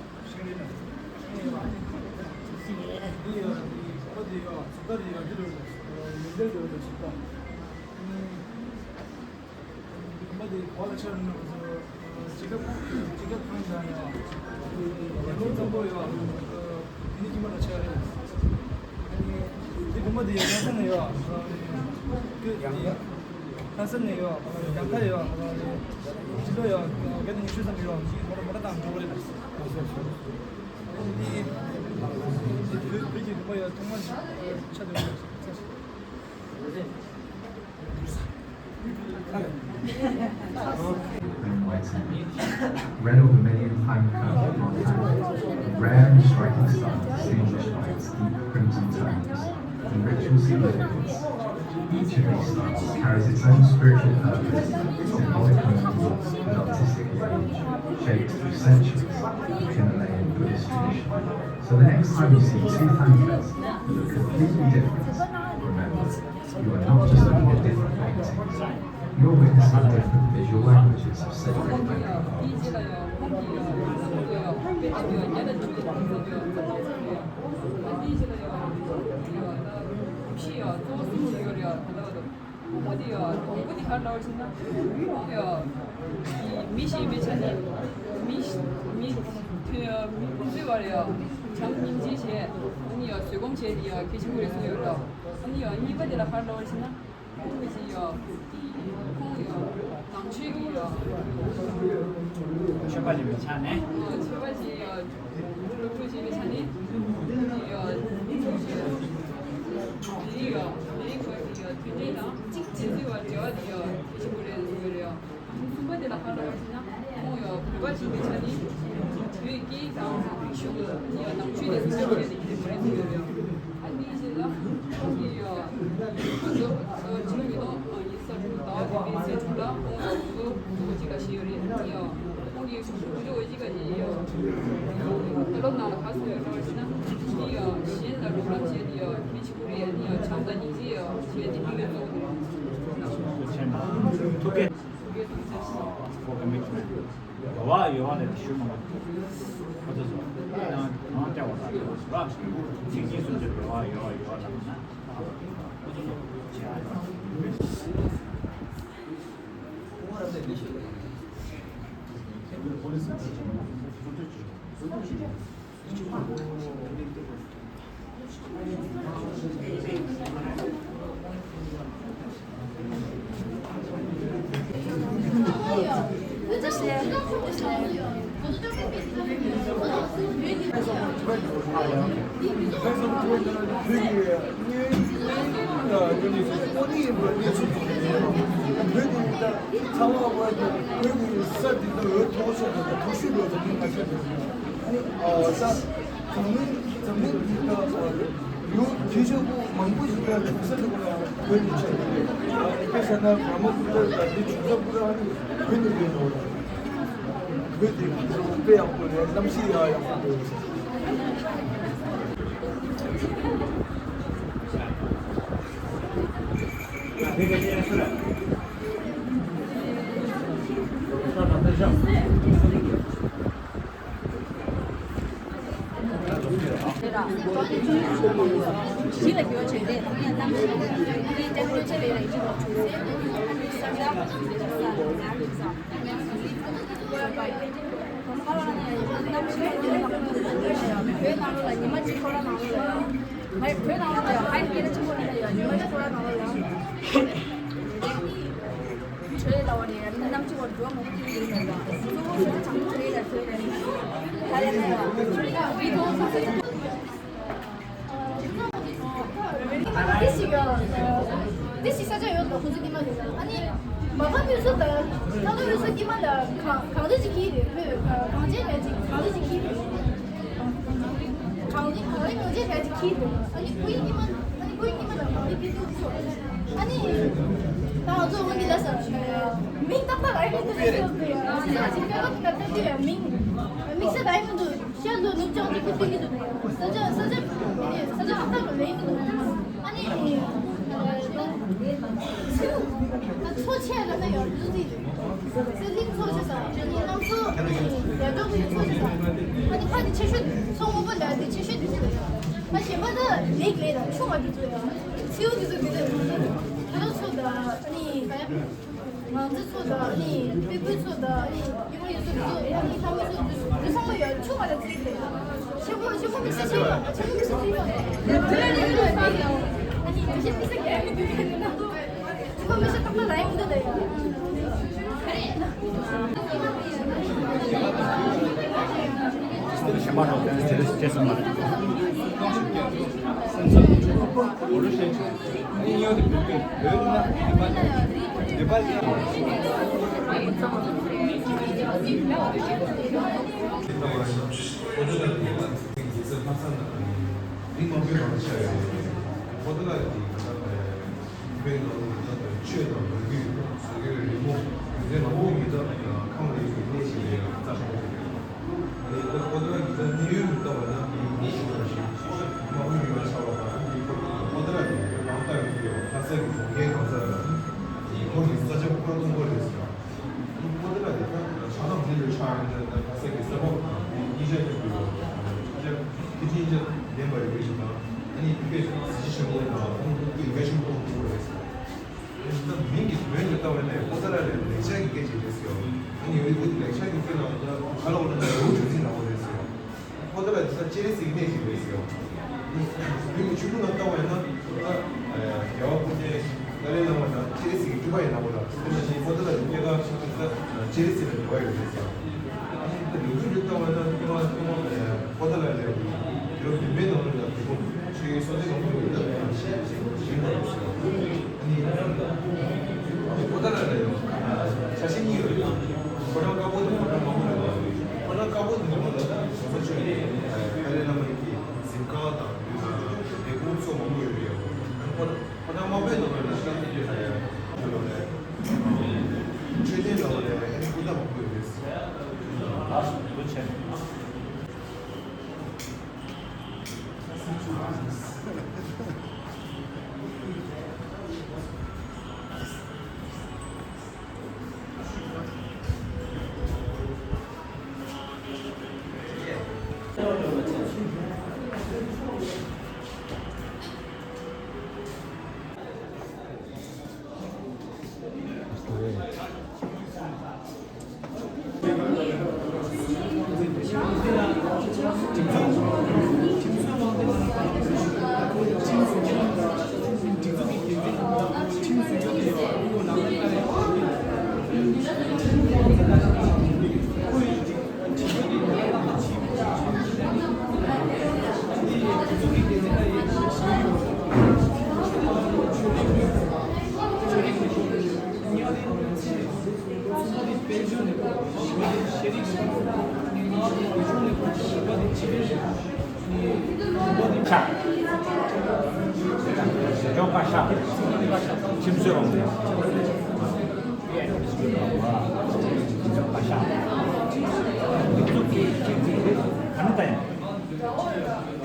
རྗེ་གནང་། མ་དེ་ག་ལ་ཆགས་ན་ང་ཚོ་སྤྱི་ཁྱབ་སྤྱི་ཁྱབ་ཁང་ཆགས་ཡོད། ཡར་ཀླུང་གཙང་པོ་ཡོད། དེ་ནི་ཁྱིམ་པ་ལ་ཆགས་རེད། དེ་དགོན་པ་དེ་ཡང་ལྷ་ས་ནས་ཡོད། ལྷ་ས་ནས་ཡོད། ཡང་ཁ་ཡོད། ཕྱི་ལོགས་ཡོད། བརྒྱ་དང་ཉི་ཤུ་ཙམ་ཡོད། མོ་ཊ་མོ་ཊ་དང་འགྲོ་གི་རེད། དེ་བོད་བོད་ཀྱི་དགོན་པ་ཡོད་ཐོག་མ་ཆགས་ཡོད། Red over many a time. Striking style distinguished by its deep crimson tones and ritual significance. Each of these styles carries its own spiritual purpose, symbolic meaning, and artistic range, shaped through centuries of Himalayan Buddhist tradition. So the next time you see two fanfares that look completely different, remember, you are not just looking at different paintings, you're witnessing different visual languages of sacred Bangkok art. མི་ཞིག་ཡིན་པའི་ཆ་ནས་མི་མི་མི་ཕུང་པོའི་བར་ཡ་བྱམས་སྙིང་རྗེ་བྱས། ཨ་ནི་ཡ་བཟོད་སྒོམ་བྱས་ཏེ་ཡ་གལ་ཆེན་པོ་རེད་གསུངས་ཡོད་ར། ཨ་ནི་ཡ་གཉིས་པ་དེ་ལ་ག་རེ་ལབ་པ་ཞེ་ན། ཁོང་གིས་ཡ་ཁོང་ཡ་ནང་ཆོས་ཀྱི་ཡ་ཆོས་པ་ཞིག་ཡིན་པའི་ཆ་ནས། ཆོས་པ་ཞིག་ཡ་སློབ་ཕྲུག་ཞིག་ཡིན་པའི་ཆ་ནས་ཡ་མི་རིགས་ཡ་མི་རིགས་བར་གྱི་ཡ་མཐུན་སྒྲིལ་དང་གཅིག་གཅིག་སྒྲིལ་བ་འབྲེལ་བ་དེ་ཡ་གལ་ཆེན་པོ་རེད་གསུངས་ཡོད་རེད་ཡ། གསུམ་པ་དེ་ལ་ག་རེ་ལབ་པ་ཞེ་ན། ཁོང་ཡང་བོད་པ་ཞིག་ཡིན་པའི་ཆ་ནས་བོད་སྐད་དང་རིག་གཞུང་ཡང་ནང་ཆོས་དེ་ཚོ་སྦྱང་ཡས་དེ་གལ་ཆེན་པོ་རེད་ཟེར་ཡོད་རེད། ཨ་ནི་ཞེ་ལ་ཁོང་གིས་ཡང་ང་ཚོ་ཕྱི་ལོ་ཉིས་སྟོང་ཉི་ཤུ་རྩ་དྲུག་ཟླ་བ་བདུན་པའི་ཚེས་དྲུག་ལ་ཁོང་ཡང་ང་ཚོ་ཚོགས་པ་གཅིག་ལ་ཞུགས་ཡོད་རེད། ཨ་ནི་ཡང་ཁོང་གིས་ང་ཚོ་འོ་གཅིག་ག་ཞུགས་ཡོད་རེད། ཡང་བསླབ་ནང་ལ་ག་རེ་གསུངས་ཡོད་རེད་ཟེར་ན། འདི་ཡང་གཞན་ལ་རོགས་རམ་བྱས་ཏེ་ཡང་གལ་ཆེན་པོ་རེད། ཨ་ནི་ཡང་བྱམས་དང་སྙིང་རྗེ་ཡང་བྱས་ཏེ་འདི་གའི་གཙོ་བོ་རེད། ཐུགས་རྗེ་ཆེ། For commitment. འགྲོ་བ་ཡོད་པ་ལས་ཞུ་མ་དགོས། ཁོ་ཚོ་ཚོ་ཡང་གང་སྤྲད་པ་དང་འགྲོ་བ་ཞུ། ཚིག་གཉིས་སུ་འབྲེལ་འགྲོ་བ་ཡོད་པ་ཡོད་པ་ལ་ན། ཁོ་ཚོ་ཚོ་བྱེད་ཨ་ཡོད། ཚང་མ་བོད་ཀྱི་བོད་ཀྱི་ས་འདི་དག་འོས་ཐོག་ཆོད་པ་དང་ཐུགས་ཤུགས་ཡོད་ཚད་མི་ང་ཆེ་བ། ཨ་ནི་ཨོ་ད་འཛམ་གླིང་འཛམ་གླིང་འདི་དག་ཡུལ་རྒྱུན་ཆེན་པོ་མང་པོ་ཞིག་ཡོད་རེད། གྲོང་གསེབ་འདི་ག་ལ་བོད་ནས་ཆད་པ་རེད། དཔེ་བཞག་ན་བྷ་ར་མ་པུ་ཏྲ་དང་འདི་གྲོང་གསེབ་པུ་ར་ཨ་ནི་བོད་ནས་ཡོད་རེད། བོད་འདི་དཔེ་ཡག་པོ་རེད། གནམ་གཤིས་ཡག་ཡག་པོ་རེད། བོད་ནང་ལོགས་ལ་ཉི་མ་གཅིག་ཁོ་རང་ནང་ལོགས་ལ་ཡོད། མ་རེད། བོད་ནང་ལོགས་ལ་ཡོད། ཧ་ཡང་སྐད་ཆ་ཆེན་པོ་རེད། ད་ཡོད་ཉི་མ་གཅིག་ཁོ་རང་ནང་ལོགས་ལ་ཡོད། བྲོས་ལ་བ་ནས་ཡང་གནམ་གཅིག་བར་འགྲོ་མང་པོ་ཐེངས་ཡོད་ནས་ལ་གཙོ་བོ་བཟོ་ཆ་བྱང་ཆུབ་རེད་ལ་བྲོས་ལ་ནི་ད་ལས་ན་ཡང་བི་ཐོག་ས་ས་ཡོད། འདི་ཞིག་ཡོད། འདི་ཞིག་ས་ཆ་ཡོད་ལ་ཁོ་ཚོ་ཉི་མ་ཡོད། ཨ་ནི་མ་ཕམ་ཡོད་ཚོད་ད་ཁ་ལོ་ཡོད་ཚོད་ཉི་མ་ལ་གང་གང་འདྲ་ཅིག་གིས་རེད། བོད་གངས་ཅན་ལ་ཅིག་གངས་ཅན་ཅིག་གིས་རེད། གངས་རི་གངས་རི་གངས་ཅན་ལ་ཅིག་གིས་རེད། ཨ་ནི་ཁོའི་ཉི་མ་ཨ་ནི་ཁོའི་ཉི་མ་ལ་གངས་རི་ཕི་ཏུ་ཚོ་ཨ་ནི་ད་ང་ཚོ་འོན་ཏེ་ལ་ས་མིང་ཏག་ཏག་ཨེ་མི་འདུག་ཟེར་ཏེ་ཨ་ནི་ཅིག་ཀ་ཀ་ཏི་ཀ་ཏི་ཏི་ཡ་མིང་དམིགས་བསལ་ཨེ་མི་འདུག་ཤར་ལྷོ་ནུབ་བྱང་དེ་ཁུ་ཚུར་གཉིས་འདུག་ས་ཆ་ས་ཆ་ས་ཆ་ཏག་ཏག་ལ་ལེན་གྱི་འདུག་ཨ་ནི་མཚོ་ཆེ་ལ་ན་ཡང་འདུག་སེ་གླིང་མཚོ་ཆེ་ས་ཨ་ནི་གླང་མཚོ་ཨ་ནི་ཡར་འབྲོག་གི་མཚོ་ཆེ་ས་ཨ་ནི་ཕ་དེ་ཆེ་ཤོས་མཚོ་སྔོན་པོ་ལ་དེ་ཆེ་ཤོས་དེ་ཆེ་ད་གཞན་པ་ད་ལེགས་ལེགས་ད་ཆུང་བ་དེ་ཚོ་ཡང་མཚེའུ་དེ་ཚོ་དེ་ཚོ་ད་ལོ་མཚོ་ད་ཨ་ནི་ད་ཡ། ང་ཚོ་ཚོ་དང་ཨ་ནི་སྤུན་ཀུན་ཚོ་དང་ཨ་ནི་ཉི་མ་ཡོད་ཚོ་དེ་ཚོ་ཨ་ནི་ལྷ་མོ་ཚོ་དེ་ཚོ་ཚང་མ་ཡང་ཆུང་བ་ལ་བརྩིས་ཏེ་ཆེན་པོ་ཆེན་པོ་མི་ཟེར་ཆེན་པོ་ཆེན་པོ་མི་ཟེར་ཆེན་པོ་ཨ་ནི་ཆེན་པོ་མི་ཟེར་ག་ཡ་མི་འདུག་ག་ཡ་ན་ཆེན་པོ་མི་ཟེར་ཏག་ཏག་ལ་ཡ་མི་འདུག་ད་ཡ། གཞན་པ་རོགས་དེ་ཚོ་བྱེད་སོང་མ་རེད། མི་མང་པོའི་ནང་ཆགས་ཡོད་རེད། པོ་ཏཱ་ལ་དེ་ད་ལྟ་བོད་ནང་ལ་ད་ལྟ་ཆོས་དང་ལོ་རྒྱུས་ཟ་རྒྱུའི་རི་མོ་དེ་ཚོའི་ནང་ལོགས་ཀྱི་ད་ཁམས་རིགས་ཀྱི་གནས་ཤིག་རེད། རྩ་ཆེན་པོ་ཞིག་རེད། ཨ་ནི་ད་པོ་ཏཱ་ལ་གི་ད་གནས་ཡུལ་དུ་ལྟ་བ་ན་དེ་ཉིད་ཞིག་ལ་ཞིག་མ་དབུས་ཡུལ་ལ་ཆགས་པ་དང་དེ་པོ་ཏཱ་ལ་དེ་རང་ལྟ་ཡོད་ཀྱི་ཡོད། ལྷ་ས་གི་གྲོང་ཁྱེར་གང་ཟག་ལ་དེ་ཁོར་གྱི་ས་ཆ་ཁོ་རང་ཚོ་ཁོ་རེད་ཟེར། ཨ་ནི་པོ་ཏཱ་ལ་དེ་ད་ཆ་ལམ་དེ་ལ་ཆགས་ཡོད་ན་ད་ལྷ་ས་གི་ས་བབ་དང་དེ་གཉིས་ཆ་གཉིས་ཀྱི་ཡོད། ཆ་ཁྱི་ཁྱི་ཆ་ལྡན་པ་ཡོད་ཞིག་དང་ཨ་ནི་དཔེ་གཟི་བརྗིད་ཆེན་པོ་དང་ཨ་ནི་དཔེ་འགའ་ཞིག་མཐོང་ཐུབ་པ་རེད། ད་མིང་གི་དོན་དུ་ལྟ་བ་ནས་པོ་ཏཱ་ལ་ལས་ལེགས་ཆ་གི་སྐད་ཅིག་རེད་ཟེར་བ། ཨ་ནི་འོ་འདི་ལེགས་ཆ་གི་སྐད་ལ་ད་ག་ལ་འོ་ན་ལེའུ་གྲུ་འཛིན་ནང་བ་རེད་ཟེར་བ། པོ་ཏཱ་ལ་འདི་ད་སྤྱན་རས་གཟིགས་གནས་ཤིག་རེད་ཟེར་བ། ཨ་ནི་བོད་ཀྱི་ཆོས་ལུགས་ལ་ལྟ་བ་ཡིན་ན་ད་རྒྱལ་བ་སྐུ་ཕྲེང་ཏཱ་ལའི་བླ་མ་དང་སྤྱན་རས་གཟིགས་ཀྱི་སྤྲུལ་པ་ཡིན་ནའང་ལ་དེ་ནང་བཞིན་པོ་ཏཱ་ལ་འདི་སྐྱེ་སྐར་ད་སྤྱན་རས་གཟིགས་ལ་འབྲེལ་བ་ཡོད་རེད་ཟེར་བ། ཨ་ནི་ད་ལོ་རྒྱུས་ལ་ལྟ་བ་ཡིན་ན་ཐོག་མ་ཐོག་མ་པོ་ཏཱ་ལ་ལས་ཡུ་རོབ་བོད་པའི་ནང་ལ་ད་དེ་གོང་ཆོས་སྲོལ་ཏེ་གང་དུ་ཡོད་ད་ཡང་ཤེས་ཤེས་ཡིན་པ་རེད་ཟེར་བ། ཨ་ནི་པོ་ཏཱ་ལ་ལ་ཡང་ཆ་ཤས་གཉིས་ཡོད་རེད། ཕོ་བྲང་དཀར་པོ་དང་ཕོ་བྲང་དམར་པོ་རེད། ཕོ་བྲང་དཀར་པོ་དེ་ནང་ལ་ད་གོང་ས་མཆོག་གི་ཏཱ་ལའི་བླ་མ་ཡི་གཟིམ་ཁང་དང་ལས་ཁུངས་ཚོ་མང་པོ་ཡོད་རེད། ཨ་ནི་ཕོ་བྲང་དམར་པོའི་ནང་ལ་ད་ལྟ་ལོ་རེད། མཆོད་རྟེན་ལ་ལས་ཨ་ནི་སྐུ་འདྲ་མང་པོ་ཡོད་རེད། ཤ། ཇོ་པ་ཤ། ཁྱིམ་སོས་འོང་། ཇོ་པ་ཤ། ཁྱིམ་སོས་ཀྱི་ཁྱིམ་སོས་རེད། ཨ་ནི་ད་ཡང་།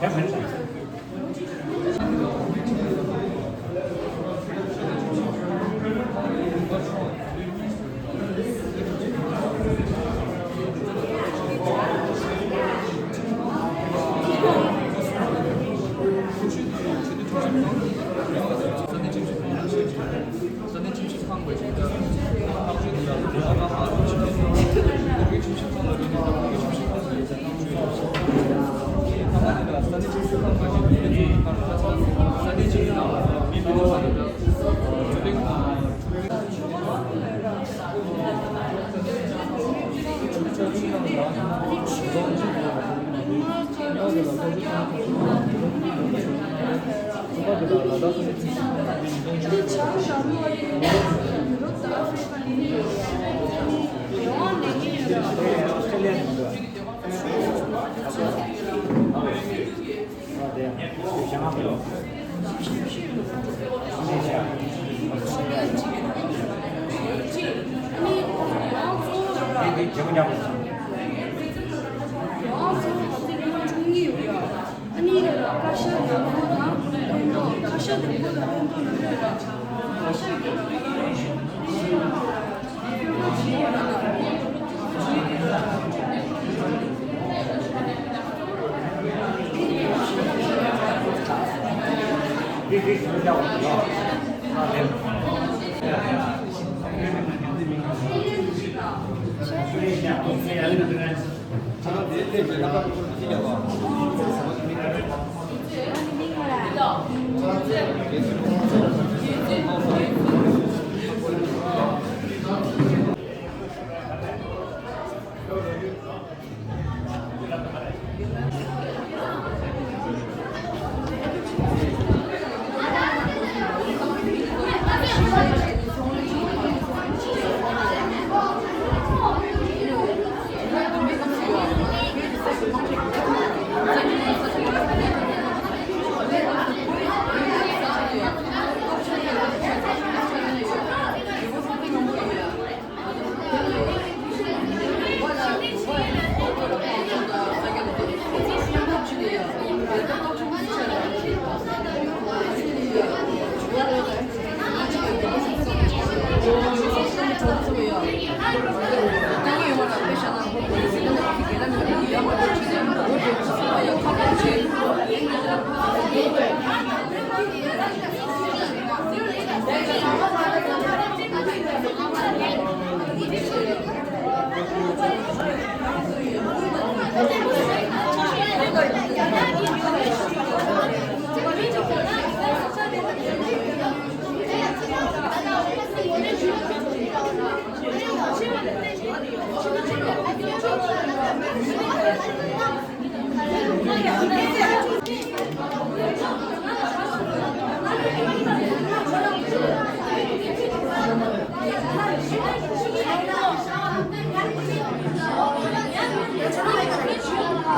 དེ་མིན་ད་ཡང་། ཨ་ནི་ཀ་ཤ་དང་པོ་དང་ཀ་ཤ་དང་པོ་དང་ཀ་ཤ་དང་པོ་དང་ཀ་ཤ་དང་པོ་དང་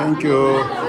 Thank you.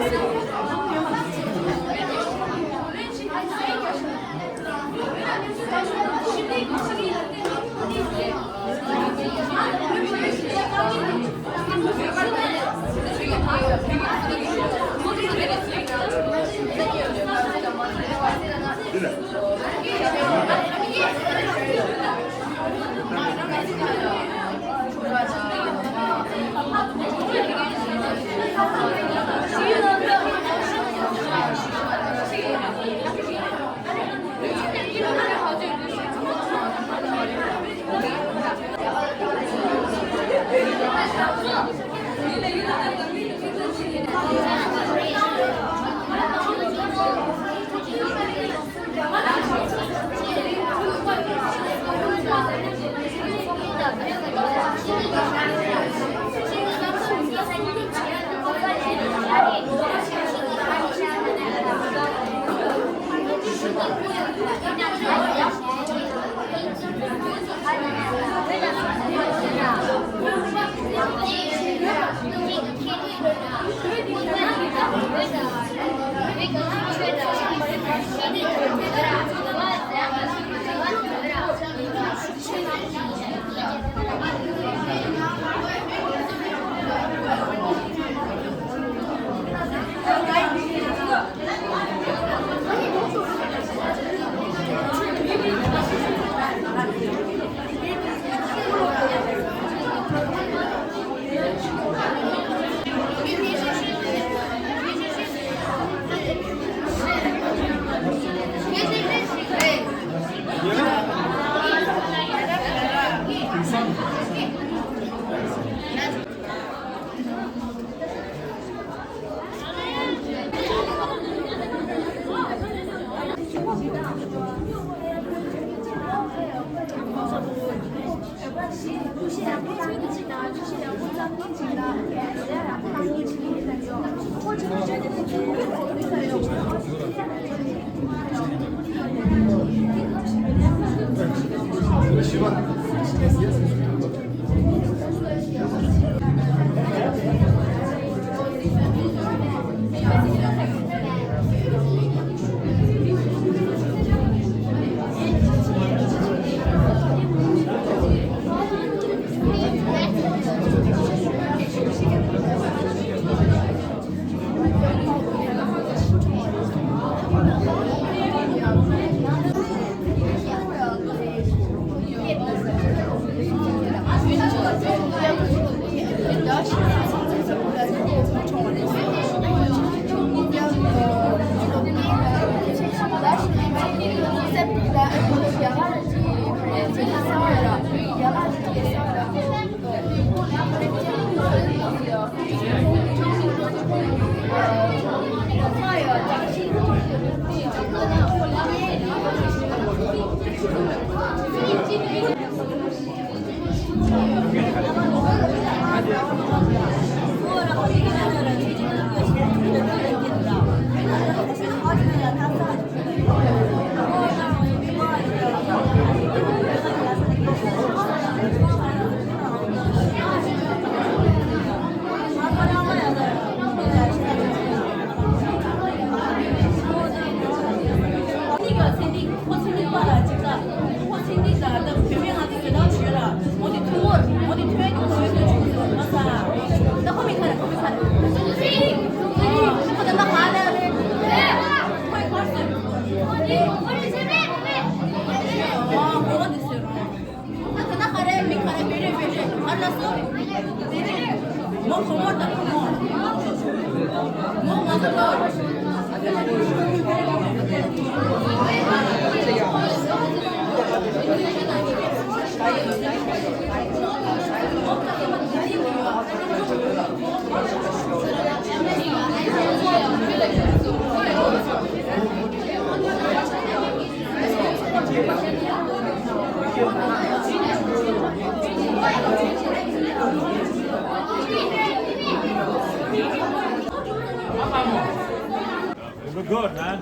You look good, man.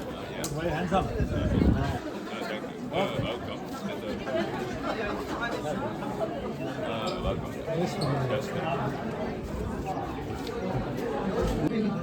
Very handsome. Welcome. Welcome. Yes, ma'am. Yes, ma'am.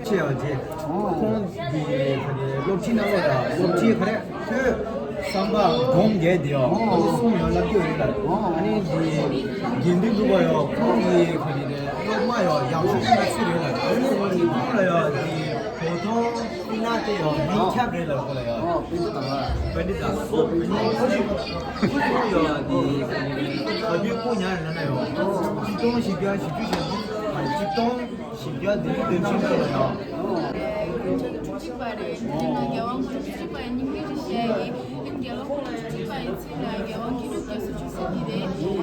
ཆེ་བ་རྗེ། ཁོང་གི་ག་རེ་སློབ་ཁྲིད་གནང་བ་དང་སློབ་ཁྲིད་ག་རེ་ཁོས་བསམ་པ་སྒོམ་རྒྱས་དེ་ཡོད། ཨོ་ཨོ་གསུང་ཡོད་ལབ་ཀྱི་ཡོད་རེད་ལ། ཨོ་ཨ་ནི་འདི་དགེ་འདུན་གྲུབ་པ་ཡོད། ཁོང་གི་ག་རེ་རེད། སློབ་མ་ཡོད། ཡག་ཤོས་ཁོ་ན་ཚུད་རེད་ལ། ཨ་ནི་ཁོང་ལ་ཡོད་འདི་བོ་ཐོང་སྤུ་ན་དེ་ཡོད་མིང་ཁྱབ་རེད་ལ། ཁོ་ལ་ཡོད། ཨོ་པཎྜི་ཏ་ལ། པཎྜི་ཏ། ཨོ་ཨ་ནི་ཁོ་ཞིག་ཁོ་ཞིག་ཡོད་འདི་ག་རེ་རེད། བ་སྤུའི་སྐུ་ཉར་ལ་ན་ཡོད། ཨོ་ཆིག་སྟོང་བཞི་བརྒྱ་བཞི་བཅུ་ཞེ་ལྔ། ཆིག་སྟོང་བཞི་བརྒྱ་བདུན་ཅུ་དོན་གཅིག་ལ་ཡང་། དྲུག་གཅིག་པ་རེད། དེ་ནས་རྒྱལ་དབང་དགུང་ལོ་བཅུ་གཅིག་པ་ཡི་སྙིང་རྗེ་ཞུ་ཡ་ཡིན། དེ་ནས་རྒྱལ་དབང་དགུང་ལོ་བཅུ་གཅིག་པ་ཡི་ཚེ་ལ་རྒྱལ་དབང་མཁས་གྲུབ་རྒྱ་མཚོ་བྱུང་ས་དེ་རེད། ཨ་ནི་ཁོང་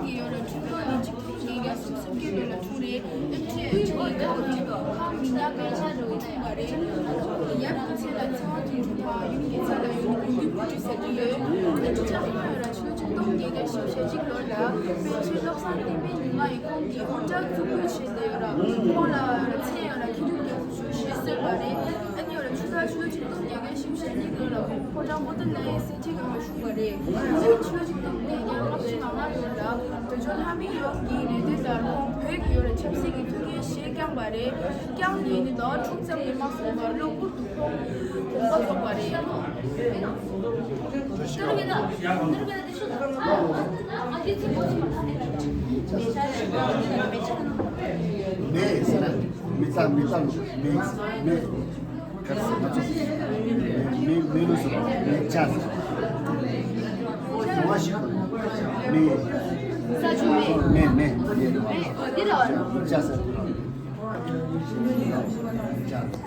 གི་ཡོད་ལ་འཁྲུངས་ལོ་ནི་ཆིག་སྟོང་བརྒྱད་བརྒྱ་སུམ་ཅུ་སོ་བརྒྱད་ལོ་ལ་འཁྲུངས་རེད། ཨ་ནི་ཁོང་གི་ཁམས་མི་ཉག་གི་ཆ་འགྲོ་བའི་ཐུང་བ་རེད། ཡབ་ཀྱི་ཚེ་ལ་ཚེ་དབང་དོན་གྲུབ་དང་ཡུམ་གྱི་ཚེ་ལ་ཡུམ་དགོན་འདུས་བུ་ཁྲིད་ཟེར་གྱི་ཡོད། ཨ་ནི་ཁོང་གི་ཡོད་ལ་ཆིག་སྟོང་བརྒྱད་བརྒྱ་བཞི་བཅུ་ཞེ་གཅིག་ལོ་ལ་པཎ་ཆེན་བློ་བཟང་བསྟན་པའི་ཉི་མ་ཡིས་ཁོང་གི་ཕོ་བྲང་བཙུགས་སྐུ་བྱས་ཏེ་ཡོད་ལ། ཁོང་ལ་མཚན་ཡོད་ལ་མཁས་གྲུབ་རྒྱ་མཚོ་ཞེས་གསོལ་བ་རེད། ཨ་ནི་ཡོད་ལ་ཆུ་ཚོད་ཆུ་ཚོད་ཆིག་སྟོང་བརྒྱད་བརྒྱ་བཞི་བཅུ་ཞེ་གཉིས་ལོ་ལ་ཁོང་ཕོ་བྲང་པོ་ཏཱ་ལའི་གསེར་ཁྲིར་ཡོད་ལ་བཞུགས་པ་རེད། ཨ་ནི་ཆུ་ཚོད་ཆིག་སྟོང་བརྒྱད་བརྒྱ་ལྔ་བཅུ་ང་ལྔ་ལོ་ལ་བོད་ལྗོངས་ལྷ་མིའི་ཡུལ་གྱི་རེ་འདུན་ལྟར་ཁོང་བོད་ཀྱི་ཡོད་ལ་ཆབ་སྲིད་ཀྱི་ཐུགས་འགན་བཞེས་བསྐྱངས་པ་རེད། བསྐྱངས་ནས་ནི་ཟླ་བ་དྲུག་ཙམ་ལས་མ་སོང་བར་གློ་བུར་དུ་ཁོང་དགོངས་པ་རྫོགས་པ་རེད། མེ་ཟེར་ན་མེ་ཏ་མེ་ཏ་མེ་མེ་གར་ཟེར་ང་ཚོ་མེ་མེ་ལོ་ཟེར་མེ་ཅ་ཟེར་མེ་ས་ཆུ་མེ་མེ་མེ་མེ་འདི་ལ་ཅ་ཟེར་ཅ།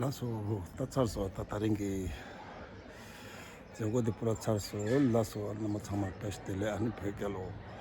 ལགས་སོ། ད་ཚར་སོང་། ད་དེ་རིང་གི་མཛད་སྒོ་འདི་པུ་ར་ཚར་སོང་། ལགས་སོ། རྣམ་པ་ཚང་མ་བཀྲ་ཤིས་བདེ་ལེགས། ཨ་ནི་བོད་རྒྱལ་ལོ།